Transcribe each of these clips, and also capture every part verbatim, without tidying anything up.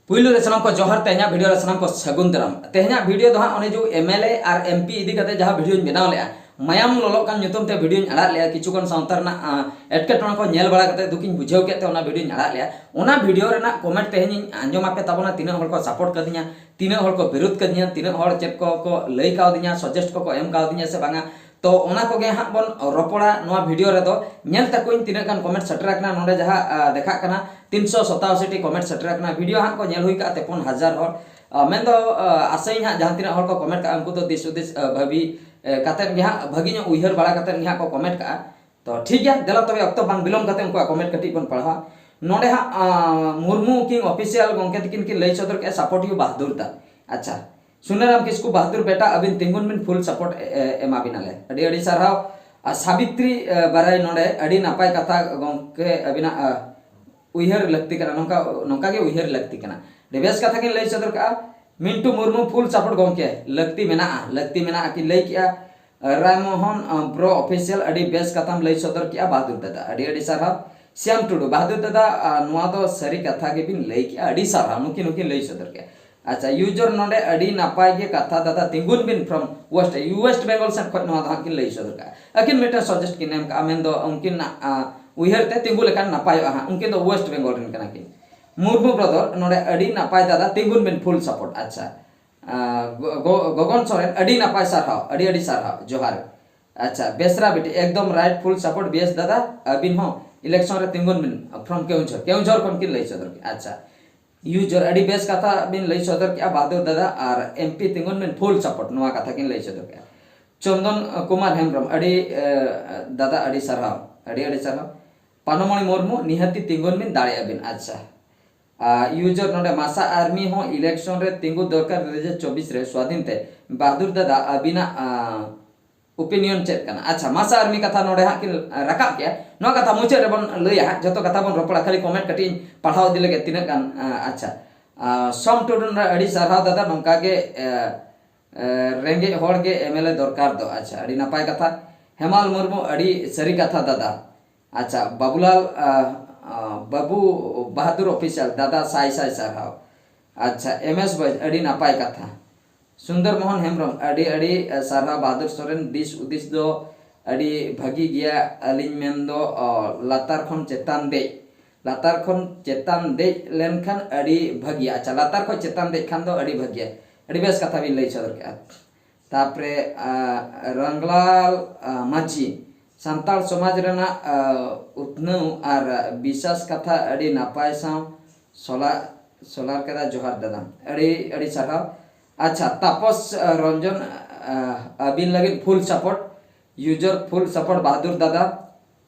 ᱯᱩᱭᱞᱩ ᱨᱮ ᱥᱟᱱᱟᱢ ᱠᱚ ᱡᱚᱦᱟᱨ, ᱛᱮᱦᱮᱧᱟᱜ ᱵᱷᱤᱰᱤᱭᱳ ᱨᱮ ᱥᱟᱱᱟᱢ ᱠᱚ ᱥᱟᱹᱜᱩᱱ ᱫᱟᱨᱟᱢ᱾ ᱛᱮᱦᱮᱧᱟᱜ ᱵᱷᱤᱰᱤᱭᱳ ᱫᱚ ᱦᱟᱸᱜ ᱚᱱᱮ ᱡᱮ ᱮᱢ ᱮᱞ ᱮ ᱟᱨ ᱮᱢ ᱯᱤ ᱤᱫᱤ ᱠᱟᱛᱮ ᱡᱟᱦᱟᱸ ᱵᱷᱤᱰᱤᱭᱳᱧ ᱵᱮᱱᱟᱣ ᱞᱮᱜᱼᱟ, ᱢᱟᱭᱟᱢ ᱞᱚᱞᱚᱜ ᱠᱟᱱ ᱧᱩᱛᱩᱢ ᱛᱮ ᱵᱷᱤᱰᱤᱭᱳᱧ ᱟᱲᱟᱜ ᱞᱮᱜᱼᱟ, ᱠᱤᱪᱷᱩ ᱜᱟᱱ ᱥᱟᱶᱛᱟ ᱨᱮᱱᱟᱜ, ᱟᱸ, ᱮᱴᱠᱮᱴᱚᱬᱮ ᱠᱚ ᱧᱮᱞ ᱵᱟᱲᱟ ᱠᱟᱛᱮ ᱫᱩᱠᱤᱧ ᱵᱩᱡᱷᱟᱹᱣ ᱠᱮᱫ ᱛᱮ ᱚᱱᱟ ᱵᱷᱤᱰᱤᱭᱳᱧ ᱟᱲᱟᱜ ᱞᱮᱜᱼᱟ᱾ ᱚᱱᱟ ᱵᱷᱤᱰᱤᱭᱳ ᱨᱮᱱᱟᱜ ᱠᱚᱢᱮᱱᱴ ᱛᱮᱦᱮᱧᱤᱧ ᱟᱸᱡᱚᱢ ᱟᱯᱮ ᱛᱟᱵᱚᱱᱟ, ᱛᱤᱱᱟᱹᱜ ᱦᱚᱲ ᱠᱚ ᱥᱟᱯᱳᱨᱴ ᱠᱟᱫᱤᱧᱟ, ᱛᱤᱱᱟᱹᱜ ᱦᱚᱲ ᱠᱚ ᱵᱤᱨᱳᱫ ᱠᱟᱫᱤᱧᱟ, ᱛᱤᱱᱟᱹᱜ ᱦᱚᱲ ᱪᱮᱫ ᱠᱚ ᱠᱚ ᱞᱟᱹᱭ ᱠᱟᱣᱫᱤᱧᱟ, ᱥᱟᱡᱮᱥᱴ ᱠᱚᱠᱚ ᱮᱢ ᱠᱟᱣᱫᱤᱧᱟ ᱥᱮ ᱵᱟᱝᱟ᱾ ᱛᱚ ᱚᱱᱟ ᱠᱚᱜᱮ ᱦᱟᱸᱜ ᱵᱚᱱ ᱨᱚᱯᱚᱲᱟ ᱱᱚᱣᱟ ᱵᱷᱤᱰᱤᱭᱳ ᱨᱮᱫᱚ᱾ ᱧᱮᱞ ᱛᱟᱠᱚᱧ ᱛᱤᱱᱟᱹᱜ ᱜᱟᱱ ᱠᱚᱢᱮᱱᱴ ᱥᱮᱴᱮᱨ ᱟᱠᱟᱱᱟ᱾ ᱱᱚᱰᱮ ᱡᱟᱦᱟᱸ, ᱟ, ᱫᱮᱠᱷᱟᱜ ᱠᱟᱱᱟ, ᱛᱤᱱᱥᱚ ᱥᱟᱛᱟᱥᱤ ᱴᱤ ᱠᱚᱢᱮᱱᱴ ᱥᱮᱴᱮᱨ ᱟᱠᱟᱱᱟ᱾ ᱵᱷᱤᱰᱤᱭᱳ ᱦᱟᱸᱜ ᱠᱚ ᱧᱮᱞ ᱦᱩᱭ ᱠᱟᱜᱼᱟ ᱛᱮᱯᱚᱱ ᱦᱟᱡᱟᱨ ᱦᱚᱲ᱾ ᱟ, ᱢᱮᱱᱫᱚ, ᱟ, ᱟᱥᱟᱭᱟᱹᱧ ᱦᱟᱸᱜ ᱡᱟᱦᱟᱸ ᱛᱤᱱᱟᱹᱜ ᱦᱚᱲ ᱠᱚ ᱠᱚᱢᱮᱱᱴ ᱠᱟᱜᱼᱟ, ᱩᱱᱠᱩ ᱫᱚ ᱫᱤᱥ ᱦᱩᱫᱤᱥ, ᱟ, ᱵᱷᱟᱹᱵᱤ, ᱮ, ᱠᱟᱛᱮᱫ ᱜᱮ ᱦᱟᱸᱜ, ᱵᱷᱟᱹᱜᱤ ᱧᱚᱜ ᱩᱭᱦᱟᱹᱨ ᱵᱟᱲᱟ ᱠᱟᱛᱮᱫ ᱜᱮ ᱦᱟᱸᱜ ᱠᱚ ᱠᱚᱢᱮᱱᱴ ᱠᱟᱜᱼᱟ᱾ ᱛᱚ ᱴᱷᱤᱠ ᱜᱮᱭᱟ, ᱫᱮᱞᱟ ᱛᱚᱵᱮ ᱚᱠᱛᱚ ᱵᱟᱝ ᱵᱤᱞᱚᱢ ᱠᱟᱛᱮ ᱩᱱᱠᱩᱣᱟᱜ ᱠᱚᱢᱮᱱᱴ ᱠᱟᱹᱴᱤᱡ ᱵᱚᱱ ᱯᱟᱲᱦᱟᱣᱟ᱾ ᱱᱚᱰᱮ ᱦᱟᱸᱜ, ᱟ, ᱢᱩᱨᱢᱩ ᱠᱤᱝ ᱚᱯᱷᱤᱥᱤᱭᱟᱞ ᱜᱚᱢᱠᱮ ᱛᱤᱠᱤᱱ ᱠᱤᱱ ᱞᱟᱹᱭ ᱥᱚᱫᱚᱨ ᱠᱮᱜᱼᱟ, ᱥᱟᱯᱳᱨᱴ ᱭᱩ ᱵᱟᱦᱟᱫᱩᱨ ᱫᱟ᱾ ᱟᱪᱪᱷᱟ, ᱥᱩᱱᱟᱨᱟᱢ ᱠᱤᱥᱠᱩ ᱵᱟᱦᱟᱫᱩᱨ ᱵᱮᱴᱟ, ᱟᱹᱵᱤᱱ ᱛᱤᱸᱜᱩᱱ ᱵᱤᱱ, ᱯᱷᱩᱞ ᱥᱟᱯᱳᱨᱴ ᱮ-, ᱮ-, ᱮᱢᱟ ᱵᱤᱱᱟᱞᱮ᱾ ᱟᱹᱰᱤ ᱟᱹᱰᱤ ᱥᱟᱨᱦᱟᱣ᱾ ᱟᱨ ᱥᱟᱵᱤᱛᱨᱤ, ᱮ, ᱵᱟᱨᱟᱭ ᱱᱚᱰᱮ, ᱟᱹᱰᱤ ᱱᱟᱯᱟᱭ ᱠᱟᱛᱷᱟ ᱜᱚᱢᱠᱮ, ᱟᱹᱵᱤᱱᱟᱜ, ᱟ, ᱩᱭᱦᱟᱹᱨ ᱞᱟᱹᱠᱛᱤ ᱠᱟᱱᱟ, ᱱᱚᱝᱠᱟ, ᱱᱚᱝᱠᱟ ᱜᱮ ᱩᱭᱦᱟᱹᱨ ᱞᱟᱹᱠᱛᱤ ᱠᱟᱱᱟ᱾ ᱟᱹᱰᱤ ᱵᱮᱥ ᱠᱟᱛᱷᱟ ᱠᱤᱱ ᱞᱟᱹᱭ ᱥᱚᱫᱚᱨ ᱠᱟᱜᱼᱟ᱾ ᱢᱤᱱᱴᱩ ᱢᱩᱨᱢᱩ, ᱯᱷᱩᱞ ᱥᱟᱯᱳᱨᱴ ᱜᱚᱢᱠᱮ, ᱞᱟᱹᱠᱛᱤ ᱢᱮᱱᱟᱜᱼᱟ, ᱞᱟᱹᱠᱛᱤ ᱢᱮᱱᱟᱜᱼᱟ ᱠᱤᱱ ᱞᱟᱹᱭ ᱠᱮᱜᱼᱟ᱾ ᱨᱟᱭᱢᱳᱦᱚᱱ, ᱟ, ᱵᱨᱳ ᱚᱯᱷᱤᱥᱤᱭᱟᱞ, ᱟᱹᱰᱤ ᱵᱮᱥ ᱠᱟᱛᱷᱟᱢ ᱞᱟᱹᱭ ᱥᱚᱫᱚᱨ ᱠᱮᱜᱼᱟ ᱵᱟᱦᱟᱫᱩᱨ ᱫᱟᱫᱟ, ᱟᱹᱰᱤ ᱟᱹᱰᱤ ᱥᱟᱨᱦᱟᱣ᱾ ᱥᱤᱭᱟᱢ ᱴᱩᱰᱩ, ᱵᱟᱦᱟᱫᱩᱨ ᱫᱟᱫᱟ, ᱟ, ᱱᱚᱣᱟ ᱫᱚ ᱥᱟᱹᱨᱤ ᱠᱟᱛᱷᱟ ᱜᱮᱵᱤᱱ ᱞᱟᱹᱭ ᱠᱮᱜᱼᱟ, ᱟᱹᱰᱤ ᱥᱟᱨᱦᱟᱣ, ᱱᱩᱠᱤᱱ ᱦᱚᱸᱠᱤᱱ ᱞᱟᱹᱭ ᱥᱚᱫᱚᱨ ᱠᱮᱜᱼᱟ᱾ ᱟᱪᱪᱷᱟ, ᱤᱭᱩᱡᱚᱨ ᱱᱚᱰᱮ, ᱟᱹᱰᱤ ᱱᱟᱯᱟᱭ ᱜᱮ ᱠᱟᱛᱷᱟ ᱫᱟᱫᱟ, ᱛᱤᱸᱜᱩᱱ ᱵᱤᱱ from West, West Bengal ᱥᱮᱫ ᱠᱷᱚᱱ ᱱᱚᱣᱟ ᱫᱚ ᱦᱟᱸᱜ ᱠᱤᱱ ᱞᱟᱹᱭ ᱥᱚᱫᱚᱨ ᱠᱟᱜᱼᱟ᱾ ᱟᱹᱠᱤᱱ ᱢᱤᱫᱴᱮᱱ ᱥᱟᱡᱮᱥᱴ ᱠᱤᱱ ᱮᱢ ᱠᱟᱜᱼᱟ, ᱢᱮᱱᱫᱚ ᱩᱱᱠᱤᱱᱟᱜ, ᱟ, ᱩᱭᱦᱟᱹᱨ ᱛᱮ ᱛᱤᱸᱜᱩ ᱞᱮᱠᱷᱟᱱ ᱱᱟᱯᱟᱭᱚᱜᱼᱟ ᱦᱟᱸᱜ, ᱩᱱᱠᱤᱱ ᱫᱚ ᱳᱭᱮᱥᱴ ᱵᱮᱝᱜᱚᱞ ᱨᱮᱱ ᱠᱟᱱᱟ ᱠᱤᱱ᱾ ᱢᱩᱨᱢᱩ ᱵᱨᱚᱫᱚᱨ ᱱᱚᱰᱮ, ᱟᱹᱰᱤ ᱱᱟᱯᱟᱭ ᱫᱟᱫᱟ, ᱛᱤᱸᱜᱩᱱ ᱵᱤᱱ ᱯᱷᱩᱞ ᱥᱟᱯᱳᱨᱴ᱾ ᱟᱪᱪᱷᱟ, ᱟ, ᱜᱚ-, ᱜᱚ-, ᱜᱚᱜᱚᱱ ᱥᱚᱨᱮᱱ, ᱟᱹᱰᱤ ᱱᱟᱯᱟᱭ ᱥᱟᱨᱦᱟᱣ, ᱟᱹᱰᱤ ᱟᱹᱰᱤ ᱥᱟᱨᱦᱟᱣ, ᱡᱚᱦᱟᱨ᱾ ᱟᱪᱪᱷᱟ, ᱵᱮᱥᱨᱟ ᱵᱤᱴᱤ, ᱮᱠᱫᱚᱢ ᱨᱟᱭᱤᱴ, ᱯᱷᱩᱞ ᱥᱟᱯᱳᱨᱴ ᱵᱤᱭᱮᱥ ᱫᱟᱫᱟ, ᱟᱹᱵᱤᱱ ᱦᱚᱸ ᱤᱞᱮᱠᱥᱚᱱ ᱨᱮ ᱛᱤᱸᱜᱩᱱ ᱵᱤᱱ, ᱯᱷᱨᱚᱢ ᱠᱮᱣᱡᱷᱚᱨ, ᱠᱮᱣᱡᱷᱚᱨ ᱠᱷᱚᱱ ᱠᱤᱱ ᱞᱟᱹᱭ ᱥᱚᱫᱚᱨ ᱠᱮᱫᱟ᱾ ᱟᱪᱪᱷᱟ, ᱤᱭᱩᱡᱚᱨ, ᱟᱹᱰᱤ ᱵᱮᱥ ᱠᱟᱛᱷᱟ ᱵᱤᱱ ᱞᱟᱹᱭ ᱥᱚᱫᱚᱨ ᱠᱮᱫᱼᱟ ᱵᱟᱦᱟᱫᱩᱨ ᱫᱟᱫᱟ, ᱟᱨ ᱮᱢ ᱯᱤ ᱛᱤᱸᱜᱩᱱ ᱵᱤᱱ ᱯᱷᱩᱞ ᱥᱟᱯᱳᱨᱴ, ᱱᱚᱣᱟ ᱠᱟᱛᱷᱟ ᱠᱤᱱ ᱞᱟᱹᱭ ᱥᱚᱫᱚᱨ ᱠᱮᱫᱼᱟ᱾ ᱪᱚᱱᱫᱚᱱ ᱠᱩᱢᱟᱨ ᱦᱮᱢᱵᱨᱚᱢ, ᱟᱹᱰᱤ, ᱮ, ᱫᱟᱫᱟ, ᱟᱹᱰᱤ ᱥᱟᱨᱦᱟᱣ, ᱟᱹᱰᱤ ᱟᱹᱰᱤ ᱥᱟᱨᱦᱟᱣ᱾ ᱯᱟᱱᱚᱢᱚᱬᱤ ᱢᱩᱨᱢᱩ, ᱱᱤᱦᱟᱹᱛᱤ ᱛᱤᱸᱜᱩᱱ ᱵᱤᱱ, ᱫᱟᱲᱮᱭᱟᱜᱼᱟ ᱵᱤᱱ᱾ ᱟᱪᱪᱷᱟ, ᱟᱨ ᱤᱭᱩᱡᱚᱨ ᱱᱚᱰᱮ, ᱢᱟᱥᱟ ᱟᱨᱢᱤ ᱦᱚᱸ ᱤᱞᱮᱠᱥᱚᱱ ᱨᱮ ᱛᱤᱸᱜᱩ ᱫᱚᱨᱠᱟᱨ ᱫᱩ ᱦᱟᱡᱟᱨ ᱪᱚᱵᱵᱤᱥ ᱨᱮ ᱥᱣᱟᱫᱷᱤᱱ ᱛᱮ᱾ ᱵᱟᱦᱟᱫᱩᱨ ᱫᱟᱫᱟ, ᱟᱹᱵᱤᱱᱟᱜ, ᱟ, ᱚᱯᱤᱱᱤᱭᱚᱱ ᱪᱮᱫ ᱠᱟᱱᱟ? ᱟᱪᱪᱷᱟ, ᱢᱟᱥᱟ ᱟᱨᱢᱤ ᱠᱟᱛᱷᱟ ᱱᱚᱰᱮ ᱦᱟᱸᱜ ᱠᱤᱱ ᱨᱟᱠᱟᱵ ᱠᱮᱜᱼᱟ᱾ ᱱᱚᱣᱟ ᱠᱟᱛᱷᱟ ᱢᱩᱪᱟᱹᱫ ᱨᱮᱵᱚᱱ ᱞᱟᱹᱭᱟ ᱦᱟᱸᱜ, ᱡᱚᱛᱚ ᱠᱟᱛᱷᱟ ᱵᱚᱱ ᱨᱚᱯᱚᱲᱟ, ᱠᱷᱟᱹᱞᱤ ᱠᱚᱢᱮᱱᱴ ᱠᱟᱹᱴᱤᱡ ᱤᱧ ᱯᱟᱲᱦᱟᱣ ᱤᱫᱤ ᱞᱮᱜᱮ ᱛᱤᱱᱟᱹᱜ ᱜᱟᱱ, ᱟ, ᱟᱪᱪᱷᱟ᱾ ᱟ, ᱥᱚᱢ ᱴᱩᱰᱩ ᱱᱚᱰᱮ, ᱟᱹᱰᱤ ᱥᱟᱨᱦᱟᱣ ᱫᱟᱫᱟ, ᱱᱚᱝᱠᱟ ᱜᱮ, ᱮ, ᱮ, ᱨᱮᱸᱜᱮᱡ ᱦᱚᱲ ᱜᱮ ᱮᱢ ᱮᱞ ᱮ ᱫᱚᱨᱠᱟᱨ ᱫᱚ᱾ ᱟᱪᱪᱷᱟ, ᱟᱹᱰᱤ ᱱᱟᱯᱟᱭ ᱠᱟᱛᱷᱟ᱾ ᱦᱮᱢᱟᱞ ᱢᱩᱨᱢᱩ, ᱟᱹᱰᱤ ᱥᱟᱹᱨᱤ ᱠᱟᱛᱷᱟ ᱫᱟᱫᱟ᱾ ᱟᱪᱪᱷᱟ, ᱵᱟᱵᱩᱞᱟᱞ, ᱟ, ᱟ, ᱵᱟᱵᱩ ᱵᱟᱦᱟᱫᱩᱨ ᱚᱯᱷᱤᱥᱤᱭᱟᱞ ᱫᱟᱫᱟ, ᱥᱟᱭ ᱥᱟᱭ ᱥᱟᱨᱦᱟᱣ᱾ ᱟᱪᱪᱷᱟ, ᱮᱢ ᱮᱥ ᱵᱚᱭᱮᱡᱽ, ᱟᱹᱰᱤ ᱱᱟᱯᱟᱭ ᱠᱟᱛᱷᱟ᱾ ᱥᱩᱱᱫᱚᱨ ᱢᱳᱦᱚᱱ ᱦᱮᱢᱵᱨᱚᱢ, ᱟᱹᱰᱤ ᱟᱹᱰᱤ ᱥᱟᱨᱦᱟᱣ ᱵᱟᱦᱟᱫᱩᱨ ᱥᱚᱨᱮᱱ, ᱫᱤᱥ ᱦᱩᱫᱤᱥ ᱫᱚ ᱟᱹᱰᱤ ᱵᱷᱟᱹᱜᱤ ᱜᱮᱭᱟ᱾ ᱟᱹᱞᱤᱧ ᱢᱮᱱ ᱫᱚ ᱞᱟᱛᱟᱨ ᱠᱷᱚᱱ ᱪᱮᱛᱟᱱ ᱫᱮᱡ, ᱞᱟᱛᱟᱨ ᱠᱷᱚᱱ ᱪᱮᱛᱟᱱ ᱫᱮᱡ ᱞᱮᱱᱠᱷᱟᱱ ᱟᱹᱰᱤ ᱵᱷᱟᱹᱜᱤᱭᱟ᱾ ᱟᱪᱪᱷᱟ, ᱞᱟᱛᱟᱨ ᱠᱷᱚᱱ ᱪᱮᱛᱟᱱ ᱫᱮᱡ ᱠᱷᱟᱱ ᱫᱚ ᱟᱹᱰᱤ ᱵᱷᱟᱹᱜᱤᱭᱟ᱾ ᱟᱹᱰᱤ ᱵᱮᱥ ᱠᱟᱛᱷᱟ ᱵᱤᱱ ᱞᱟᱹᱭ ᱥᱚᱫᱚᱨ ᱠᱮᱫᱼᱟ᱾ ᱛᱟᱯᱚᱨᱮ ᱨᱟᱝᱞᱟᱞ ᱢᱟᱹᱡᱷᱤ, ᱥᱟᱱᱛᱟᱲ ᱥᱚᱢᱟᱡᱽ ᱨᱮᱱᱟᱜ ᱩᱛᱱᱟᱹᱣ ᱟᱨ ᱵᱤᱥᱟᱥ ᱠᱟᱛᱷᱟ ᱟᱹᱰᱤ ᱱᱟᱯᱟᱭ ᱥᱟᱶ ᱥᱚᱞᱟ ᱥᱚᱞᱟᱨ ᱠᱮᱫᱟ᱾ ᱡᱚᱦᱟᱨ ᱫᱟᱫᱟ, ᱟᱹᱰᱤ ᱟᱹᱰᱤ ᱥᱟᱨᱦᱟᱣ᱾ ᱟᱪᱪᱷᱟ, ᱛᱟᱯᱚᱥ ᱨᱚᱧᱡᱚᱱ, ᱟᱹᱵᱤᱱ ᱞᱟᱹᱜᱤᱫ ᱯᱷᱩᱞ ᱥᱟᱯᱳᱨᱴ, ᱭᱩᱡᱚᱨ ᱯᱷᱩᱞ ᱥᱟᱯᱳᱨᱴ ᱵᱟᱦᱟᱫᱩᱨ ᱫᱟᱫᱟ,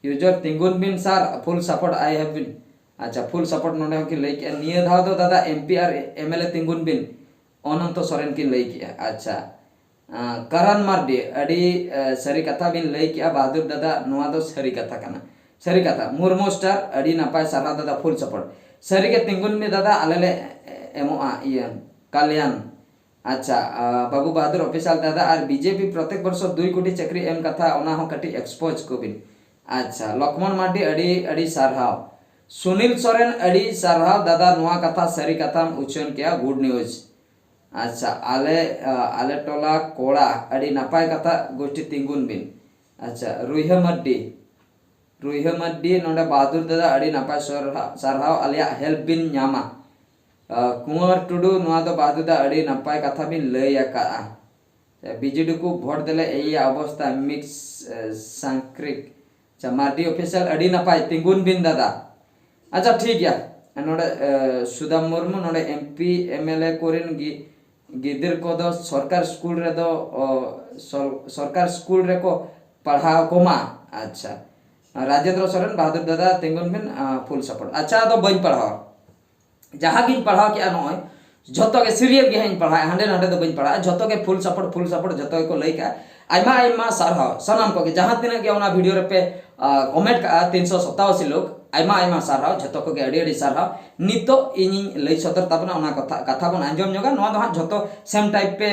ᱭᱩᱡᱚᱨ ᱛᱤᱸᱜᱩᱱ ᱵᱤᱱ ᱥᱟᱨ, ᱯᱷᱩᱞ ᱥᱟᱯᱳᱨᱴ ᱟᱭ ᱦᱮᱵ ᱵᱤᱱ᱾ ᱟᱪᱪᱷᱟ, ᱯᱷᱩᱞ ᱥᱟᱯᱳᱨᱴ ᱱᱚᱰᱮ ᱦᱚᱸᱠᱤᱱ ᱞᱟᱹᱭ ᱠᱮᱜᱼᱟ, ᱱᱤᱭᱟᱹ ᱫᱷᱟᱣ ᱫᱚ ᱫᱟᱫᱟ ᱮᱢ ᱯᱤ ᱟᱨ ᱮᱢ ᱮᱞ ᱮ ᱛᱤᱸᱜᱩᱱ ᱵᱤᱱ, ᱚᱱᱚᱱᱛᱚ ᱥᱚᱨᱮᱱ ᱠᱤᱱ ᱞᱟᱹᱭ ᱠᱮᱜᱼᱟ᱾ ᱟᱪᱪᱷᱟ, ᱠᱟᱨᱟᱱ ᱢᱟᱨᱰᱤ, ᱟᱹᱰᱤ ᱥᱟᱹᱨᱤ ᱠᱟᱛᱷᱟ ᱵᱤᱱ ᱞᱟᱹᱭ ᱠᱮᱜᱼᱟ ᱵᱟᱦᱟᱫᱩᱨ ᱫᱟᱫᱟ, ᱱᱚᱣᱟ ᱫᱚ ᱥᱟᱹᱨᱤ ᱠᱟᱛᱷᱟ ᱠᱟᱱᱟ᱾ ᱥᱟᱹᱨᱤ ᱠᱟᱛᱷᱟ, ᱢᱩᱨᱢᱩ ᱥᱴᱟᱨ, ᱟᱹᱰᱤ ᱱᱟᱯᱟᱭ, ᱥᱟᱨᱦᱟᱣ ᱫᱟᱫᱟ, ᱯᱷᱩᱞ ᱥᱟᱯᱳᱨᱴ᱾ ᱥᱟᱹᱨᱤ ᱜᱮ ᱛᱤᱸᱜᱩᱱ ᱢᱮ ᱫᱟᱫᱟ, ᱟᱞᱮ ᱞᱮ ᱮᱢᱚᱜᱼᱟ ᱤᱭᱟᱹ ᱠᱟᱞᱭᱟᱱ᱾ ᱟᱪᱪᱷᱟ, ᱵᱟᱵᱩ ᱵᱟᱦᱟᱫᱩᱨ ᱚᱯᱷᱤᱥᱤᱭᱟᱞ ᱫᱟᱫᱟ, ᱟᱨ ᱵᱤᱡᱮᱯᱤ ᱯᱨᱚᱛᱮᱠ ᱵᱚᱨᱥᱚ ᱫᱩᱭ ᱠᱳᱴᱤ ᱪᱟᱹᱠᱨᱤ ᱮᱢ ᱠᱟᱛᱷᱟ, ᱚᱱᱟ ᱦᱚᱸ ᱠᱟᱹᱴᱤᱡ ᱮᱠᱥᱯᱳᱡᱽ ᱠᱚᱵᱤᱱ᱾ ᱟᱪᱪᱷᱟ, ᱞᱚᱠᱷᱢᱚᱱ ᱢᱟᱨᱰᱤ, ᱟᱹᱰᱤ ᱟᱹᱰᱤ ᱥᱟᱨᱦᱟᱣ᱾ ᱥᱩᱱᱤᱞ ᱥᱚᱨᱮᱱ, ᱟᱹᱰᱤ ᱥᱟᱨᱦᱟᱣ ᱫᱟᱫᱟ, ᱱᱚᱣᱟ ᱠᱟᱛᱷᱟ ᱥᱟᱹᱨᱤ ᱠᱟᱛᱷᱟᱢ ᱩᱪᱷᱟᱹᱱ ᱠᱮᱜᱼᱟ, ᱜᱩᱰ ᱱᱤᱭᱩᱡᱽ᱾ ᱟᱪᱪᱷᱟ, ᱟᱞᱮ ᱟᱞᱮ ᱴᱚᱞᱟ ᱠᱚᱲᱟ, ᱟᱹᱰᱤ ᱱᱟᱯᱟᱭ ᱠᱟᱛᱷᱟ, ᱜᱳᱥᱴᱤ ᱛᱤᱸᱜᱩᱱ ᱵᱤᱱ᱾ ᱟᱪᱪᱷᱟ, ᱨᱩᱭᱦᱟᱹ ᱢᱟᱨᱰᱤ, ᱨᱩᱭᱦᱟᱹ ᱢᱟᱨᱰᱤ ᱱᱚᱰᱮ ᱵᱟᱦᱟᱫᱩᱨ ᱫᱟᱫᱟ, ᱟᱹᱰᱤ ᱱᱟᱯᱟᱭ ᱥᱟᱨᱦᱟᱣ, ᱟᱞᱮᱭᱟᱜ ᱦᱮᱞᱯ ᱵᱤᱱ ᱧᱟᱢᱟ᱾ ᱠᱩᱸᱣᱟᱨ ᱴᱩᱰᱩ, ᱱᱚᱣᱟ ᱫᱚ ᱵᱟᱦᱟᱫᱩᱨ ᱫᱟ ᱟᱹᱰᱤ ᱱᱟᱯᱟᱭ ᱠᱟᱛᱷᱟ ᱵᱤᱱ ᱞᱟᱹᱭ ᱟᱠᱟᱫᱼᱟ᱾ ᱵᱤᱡᱮᱰᱤ ᱠᱚ ᱵᱷᱳᱴ ᱫᱮᱞᱮ ᱮᱭᱟ ᱚᱵᱚᱥᱛᱟ ᱢᱤᱠᱥ ᱥᱟᱝᱠᱨᱤᱠ᱾ ᱟᱪᱪᱷᱟ, ᱢᱟᱨᱰᱤ ᱚᱯᱷᱤᱥᱤᱭᱟᱞ, ᱟᱹᱰᱤ ᱱᱟᱯᱟᱭ, ᱛᱤᱸᱜᱩᱱ ᱵᱤᱱ ᱫᱟᱫᱟ᱾ ᱟᱪᱪᱷᱟ, ᱴᱷᱤᱠ ᱜᱮᱭᱟ᱾ ᱱᱚᱰᱮ ᱥᱩᱫᱟᱢ ᱢᱩᱨᱢᱩ, ᱱᱚᱰᱮ ᱮᱢ ᱯᱤ ᱮᱢ ᱮᱞ ᱮ ᱠᱚᱨᱮᱱ ᱜᱤ ᱜᱤᱫᱟᱹᱨ ᱠᱚᱫᱚ ᱥᱚᱨᱠᱟᱨ ᱥᱠᱩᱞ ᱨᱮᱫᱚ ᱥᱚᱨᱠᱟᱨ ᱥᱠᱩᱞ ᱨᱮᱠᱚ ᱯᱟᱲᱦᱟᱣ ᱠᱚᱢᱟ᱾ ᱟᱪᱪᱷᱟ, ᱨᱟᱡᱮᱱᱫᱨᱚ ᱥᱚᱨᱮᱱ, ᱵᱟᱦᱟᱫᱩᱨ ᱫᱟᱫᱟ ᱛᱤᱸᱜᱩᱱ ᱵᱤᱱ, ᱯᱷᱩᱞ ᱥᱟᱯᱳᱨᱴ᱾ ᱟᱪᱪᱷᱟ, ᱟᱫᱚ ᱵᱟᱹᱧ ᱯᱟᱲᱦᱟᱣᱟ, ᱡᱟᱦᱟᱸ ᱜᱤᱧ ᱯᱟᱲᱦᱟᱣ ᱠᱮᱜᱼᱟ ᱱᱚᱜᱼᱚᱭ, ᱡᱷᱚᱛᱚ ᱜᱮ ᱥᱤᱨᱤᱭᱟᱞ ᱜᱮ ᱦᱟᱸᱜ ᱤᱧ ᱯᱟᱲᱦᱟᱜᱼᱟ, ᱦᱟᱸᱰᱮ ᱱᱟᱰᱮ ᱫᱚ ᱵᱟᱹᱧ ᱯᱟᱲᱦᱟᱜᱼᱟ᱾ ᱡᱷᱚᱛᱚ ᱜᱮ ᱯᱷᱩᱞ ᱥᱟᱯᱳᱨᱴ, ᱯᱷᱩᱞ ᱥᱟᱯᱳᱨᱴ, ᱡᱷᱚᱛᱚ ᱜᱮᱠᱚ ᱞᱟᱹᱭ ᱠᱟᱜᱼᱟ᱾ ᱟᱭᱢᱟ ᱟᱭᱢᱟ ᱥᱟᱨᱦᱟᱣ ᱥᱟᱱᱟᱢ ᱠᱚᱜᱮ, ᱡᱟᱦᱟᱸ ᱛᱤᱱᱟᱹᱜ ᱜᱮ ᱚᱱᱟ ᱵᱷᱤᱰᱤᱭᱳ ᱨᱮᱯᱮ ᱠᱚᱢᱮᱱᱴ ᱠᱟᱜᱼᱟ, ᱛᱤᱱᱥᱚ ᱥᱚᱛᱟᱣᱟᱥᱤ ᱞᱳᱠ, ᱟᱭᱢᱟ ᱟᱭᱢᱟ ᱥᱟᱨᱦᱟᱣ, ᱡᱷᱚᱛᱚ ᱠᱚᱜᱮ ᱟᱹᱰᱤ ᱟᱹᱰᱤ ᱥᱟᱨᱦᱟᱣ᱾ ᱱᱤᱛᱚᱜ ᱤᱧᱤᱧ ᱞᱟᱹᱭ ᱥᱚᱫᱚᱨ ᱛᱟᱵᱚᱱᱟ, ᱚᱱᱟ ᱠᱟᱛᱷᱟ ᱠᱟᱛᱷᱟ ᱵᱚᱱ ᱟᱸᱡᱚᱢ ᱧᱚᱜᱟ᱾ ᱱᱚᱣᱟ ᱫᱚ ᱦᱟᱸᱜ ᱡᱷᱚᱛᱚ ᱥᱮᱢ ᱴᱟᱭᱤᱯ ᱯᱮ